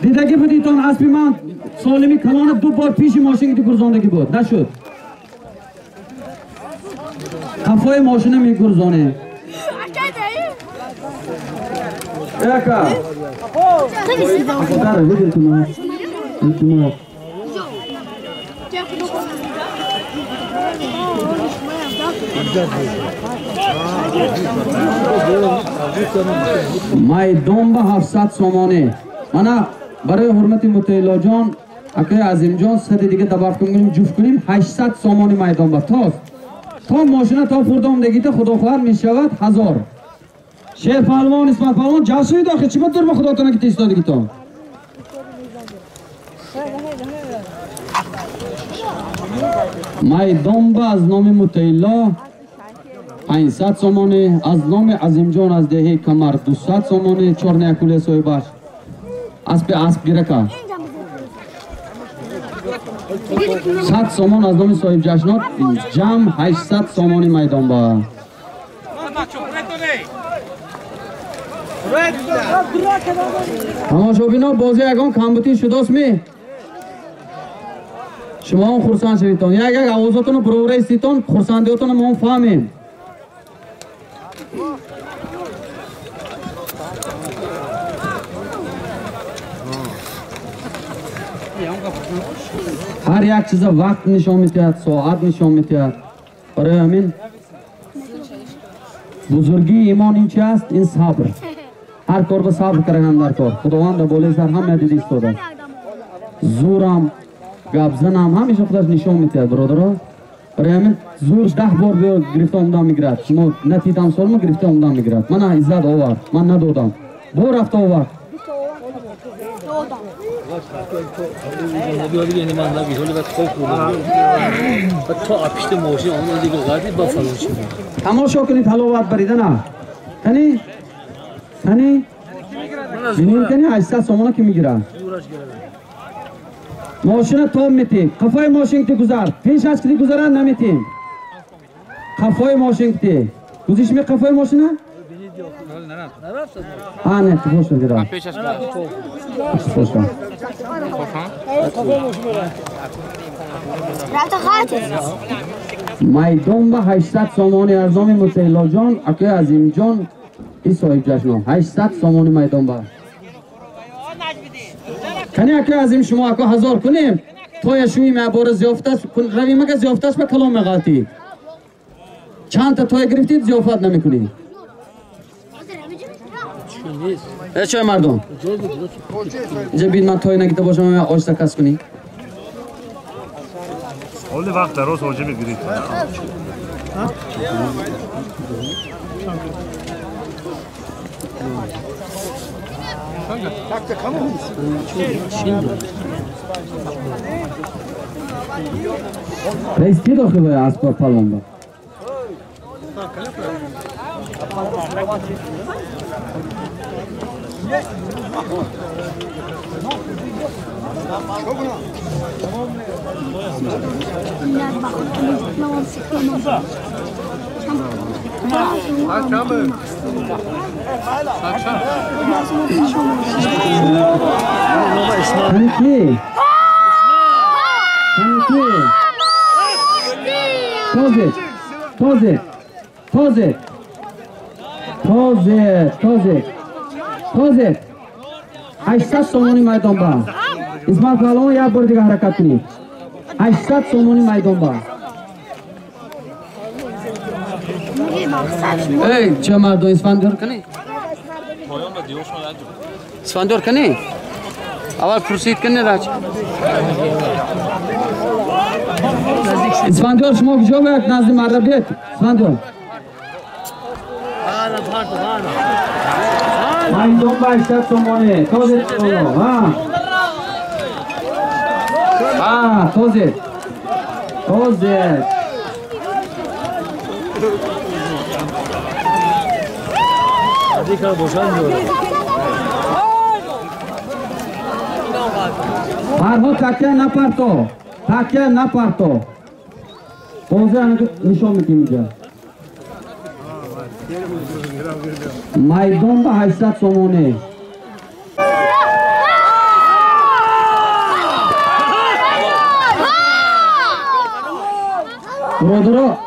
Дидаги будитон аспи ман солими калона ду бор пеши мошин гурзондагӣ буд. Нашуд. Қафои мошина мегурзонем. Яка. Илтимос. Майдон ба 700 сомонӣ. Мана барои ҳурмати Мутаиллоҷон, акаи Азимҷон сади дига добав кунем, ҷуфт кунем 800 сомонӣ майдон ба. То мошина то хурдом дегита худо хоҳад мешавад 1000. Шер палвон, Исмат палвон ҷасуи дохи чӣ ба дур ба худотона ки тистодигитон. Майдон ба аз номи Мутаилло 500 сомонӣ, аз номи Азимҷон аз деҳаи Камар 200 сомонӣ, чорнаякуле соҳибаш. Аспи асп гирака. 100 сомон аз номи соҳиб ҷашнот, ҷамъ 800 сомонӣ майдон ба. Тамошобино бозӣ ягон камбутӣ шудост ми? Шумо ҳам хурсанд шавитон. Як як овозотонро баровара иститон, хурсандиотонро мо ҳам фаҳмем. Ҳар як чиза вақт нишон медиҳад, соат нишон медиҳад. Барои ҳамин бузургии имон ин чи аст? Ин сабр. Ҳар кор ба сабр кардан дар кор. Худованд дар болои сар ҳама дида истодааст. Зӯрам, гапзанам ҳамеша худаш нишон медиҳад, бародаро. Барои ҳамин зӯр 10 бор биё гирифта омадан мегирад. Шумо натидам солма гирифта омадан мегирад. Мана иззат овард, ман надодам. Бо рафта овард. Тамошо кунед ҳаловат баридана. Кани? Кани? Бинем кани 800 сомона ки мегирад. Мошина тоб метем. Қафои мошин ки гузар. Пеш аз ки гузаранд наметем. Қафои мошин ки. Гузиш ми қафои мошина? А, не, қафо шуд. Пеш аз. Майдон ба 800 сомонӣ аз номи Мутаиллоҷон, акаи Азимҷон и соҳиб ҷашно. 800 сомонӣ майдон ба. Кани акаи Азим шумо ака 1000 кунем, то яшуи мебора зиёфташ, равимага зиёфташ ба калом меғалтӣ. Чанд та тоя гирифтид зиёфат намекунӣ. Э чой мардум. Инҷа бин ман тоя нагита бошам, ман ош заказ кунӣ. Оли вақт дароз ҳоҷа мегирид. Раис ки дохил бояд асбоб палвон ба? Каники? Каники? Този! Този! Този! Този! Този! Този! 800 сомонӣ майдон ба. Исмат палвон як бор дига ҳаракат кунед. 800 сомонӣ майдон ба. Эй, чӣ мардон Исфандиёр кунӣ? Исфандиёр кунӣ? Аввал пурсид кунӣ рач. Исфандиёр шумо куҷо бояд назди марда биёед? Исфандиёр. Майдон ба 800 сомонӣ. Този ҳа. Ҳа, този. Този. Фарҳод такя напарто. Такя напарто. Бозӣ нишон медиҳем инҷа. Майдон ба 800 сомонӣ. Бародаро,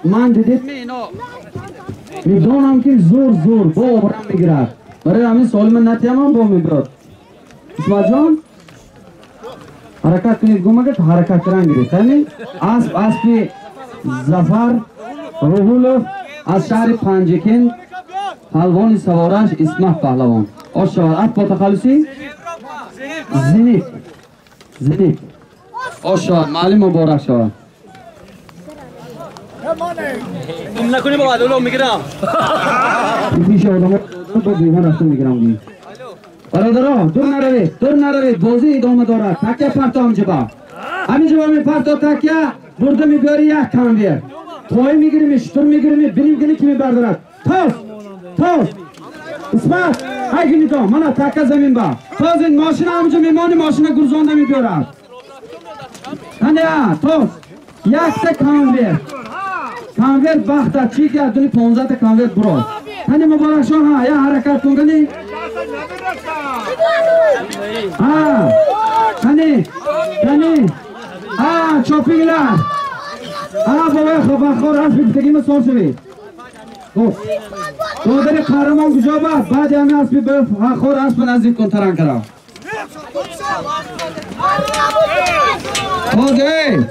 ман дидед медонам ки зур зур бо обрам мегирад. Барои ҳамин суоли ман натиямам бо мебирад. Исматҷон, ҳаракат кунед, гумагат ҳаракат кардан гиред. Ҳамин асп аспи Зафар Руҳулов аз шаҳри Панҷакент, паҳлавони савораш Исмат паҳлавон. Ош шавад. Асп бо тахаллуси Зенит. Зенит. Ош шавад. Маълим муборак шавад. نکنی با عدالو میگیرم. پیش آدم با بیمار رفتم میگیرم. برادران دور نروید، دور نروید، بازی ادامه دارد. تکیه پرتا همجبا، همینجا می پرتا تکیه برده میبری یک کانویر. پای میگیریم، شتر میگیریم، بریم گلی که میبردارد. تاز، تاز، اسمت، های گلی تو، من تکیه زمین با. تاز این ماشین همجا میمانی، ماشین گرزانده میبرد. نه، تاز، یک تا کانویر. کانور بخت چی که دونی 15 تا کانور برو. هنی مبارک شو ها یا حرکت کن کنی. ها هنی هنی ها چوپینگلا. ها بابا خبر خور از بیتگی ما سوال شوی. خب دادر قهرمان کجا با بعد همین اسب به خور اسب نزدیک کن تران کرا. اوکی.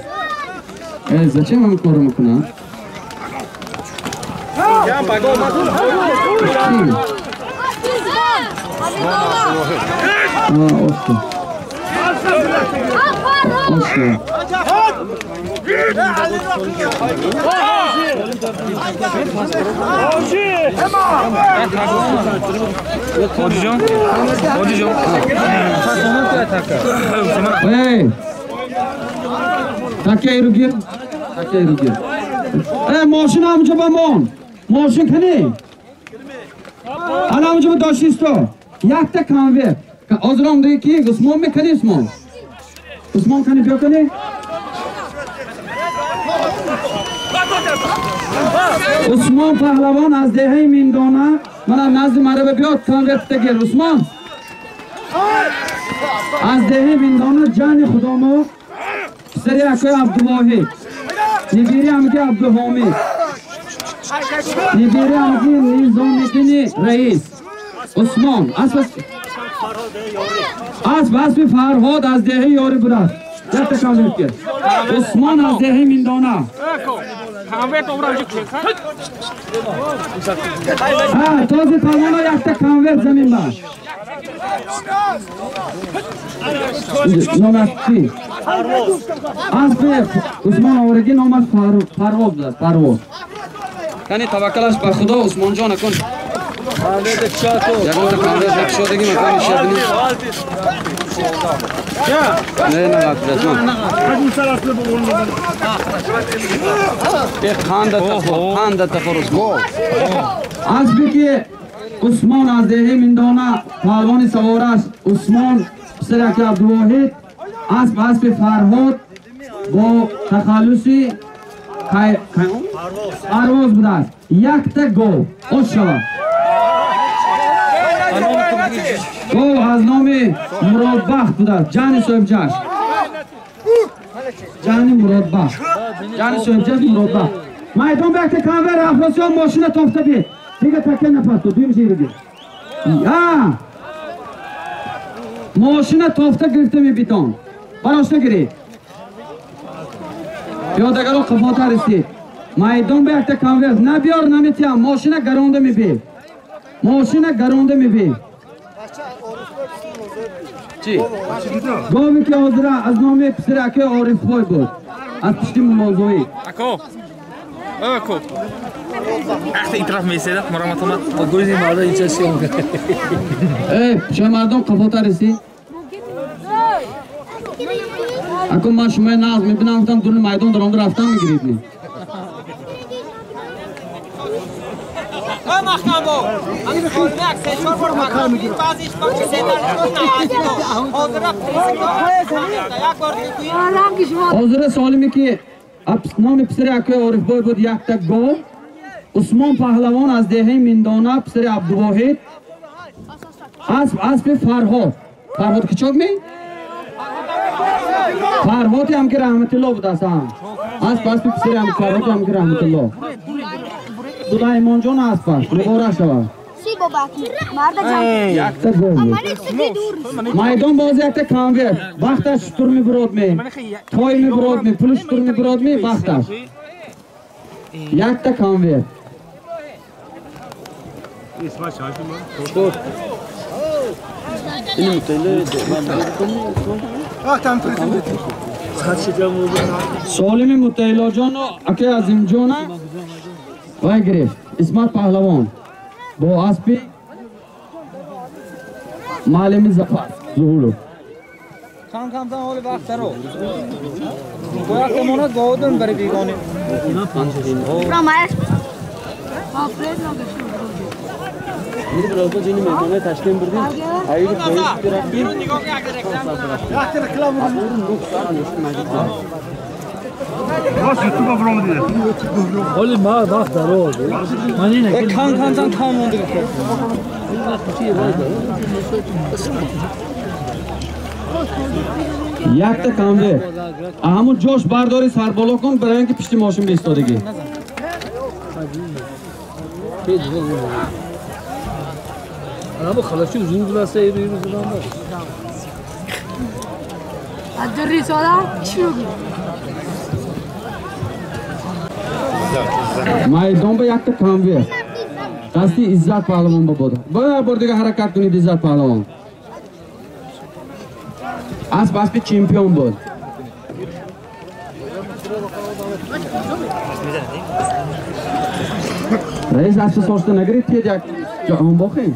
ای زچه من کارو میکنم؟ ماشین همونجا با من ماشین کنی الان همونجا با داشتیستو یک تا کانویر آزرام دیگه کی عثمان میکنی عثمان عثمان کنی بیا کنی عثمان پهلوان از دهه میندانه من نزد مرا بیاد کانویر تگیر عثمان از دهه میندانه جان خدامو سری اکای عبدالواحد نبیری همگی عبدالحامد نبیری همگی نظامیدین رئیس عثمان اسب اسب فرهاد از دهه یاری بودست یک تکامل کرد عثمان از دهه میندانه تازه پروانا یک تا کانورت زمین بر نامش چی؟ اسب عثمان آورگی نامش پرواز بود پرواز یعنی توکلش بر خدا عثمان جان کن یگان کانورت نکشادگی مکان شبنی نه نه نه خنده تخور عثمان اسبی که عثمان از دهه میندانه پهلوان سوار است عثمان پسرک عبدالواحد اسب اسب فرهاد با تخلصی پرواز بوده است یک تا گاو آش شود گاو از نام مرادبخت بوده است جان صاحب جشن جان مرادبخت جان صاحب جشن مرادبخت میدان به یک کانور افراسیاب ماشین تافته بید دیگه تکه نپس تو دویم زیر بید ماشین تافته گرفته می بیتان براش نگیرید پیادگران قفاتر رسید میدان به یک کانور نبیار نمیتیم ماشین گرانده می بید ماشین گرانده می بید چی؟ گاوی که حاضره از نام پسرک عارف بای بود از پشت ملازوی اکو اکو اخت این طرف میسیده مرامت آمد با گوزی مردم اینجا سیام ای شما مردم قفاتر رسید اکو من شما ناز میبینم گفتم دور میدان درآمده رفتن میگیرید نی حاضر سالمی که نام پسر اکوی عارف بای بود یک تا گاو عثمان پهلوان از دهه میندانه پسر عبدالواحد اسب اسب فرهاد فرهاد کچاک می؟ فرهادی هم که رحمت الله بود است هم Асп аспи писари ҳамкорот ҳам раҳматулло. Сулаймонҷон аспаш муборак шавад. Якта гол. Майдон боз якта конверт. Вақташ шутур мебурод ме, той мебурод ме, пули шутур мебурод ме, вақташ. Якта конверт. Солими Мутаилоҷону акай Азимҷона вай гирифт. Исмат Паҳлавон бо аспи маълими Зафар Зуҳуров. Кам-камтан ҳоли вақт даро. Бояд амонат говодон бари бегони. ҳоли ма вақт дароз. Кам-камтан кам монда. Якта конверт. Ҳамун ҷош бардори сарболо кун, барои ин ки пишти мошин беистодагӣ. Майдон ба якта конверт. Дасти Иззат Паҳлавон ба бода. Бояд бор дига ҳаракат кунед Иззат Паҳлавон. Асп аспи чемпион буд. Раис аспи сошта нагирид, тед як ҷаҳон бохем.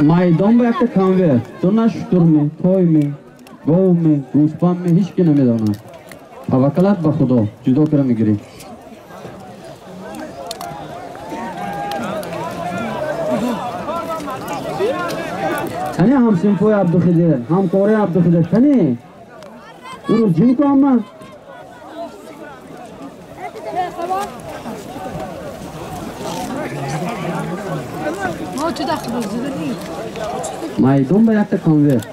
Майдон ба якта конверт. Дуна шутурми, тойми, говми, гӯспанми ҳеҷ ки намедонад. Таваккалат ба Худо, ҷудо кара мегирӣ. Кани ҳамсинфои Абдухидир, ҳамкори Абдухидир, кани? Ӯ ҷим ку ҳама? Майдон ба якта конверт.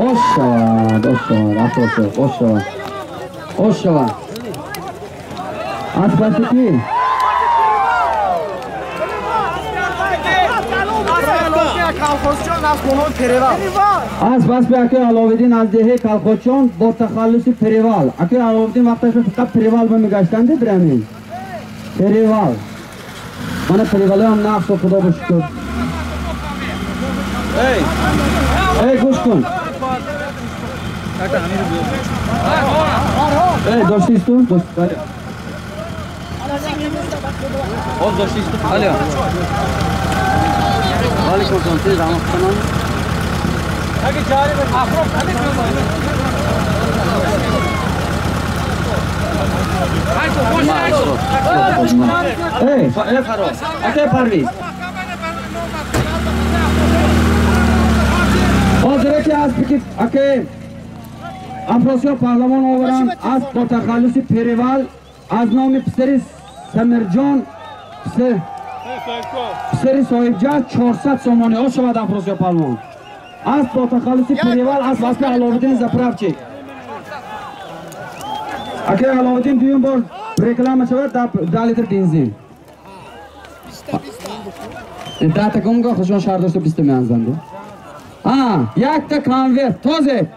Ош шавад, ош шавад, Афросиёб, ош шавад. Ош шавад. Аспаси ки? Асп аспи акай Аловиддин аз деҳаи Калхозчон бо тахаллуси Перевал. Акай Аловиддин вақташ фақат Перевал ба мегаштанд, бирамин. Перевал. Мана Перевалам нақш Худо ба шукр. Эй! Эй, гӯш кун. Эй, доштисту? Боз доштисту? Алё. Валикум салом, тез раҳмат хонам. Эй, Фарроз, акай Парвиз. Ҳозир ки аспи ки акай Афросиёб Паҳлавон оваранд, асп бо тахаллуси Перевал аз номи писари Самирҷон, писари соҳибҷаҳ 400 сомонӣ. Ош шавад Афросиёб Паҳлавон. Асп бо тахаллуси Перевал, асп аспи Аловиддин заправчик. Акай Аловиддин дуюм бор реклама шавад, 10 литр бензин. Дата гумго хушон шаҳр дошта 20 меанзанду. Якта конверт тозе.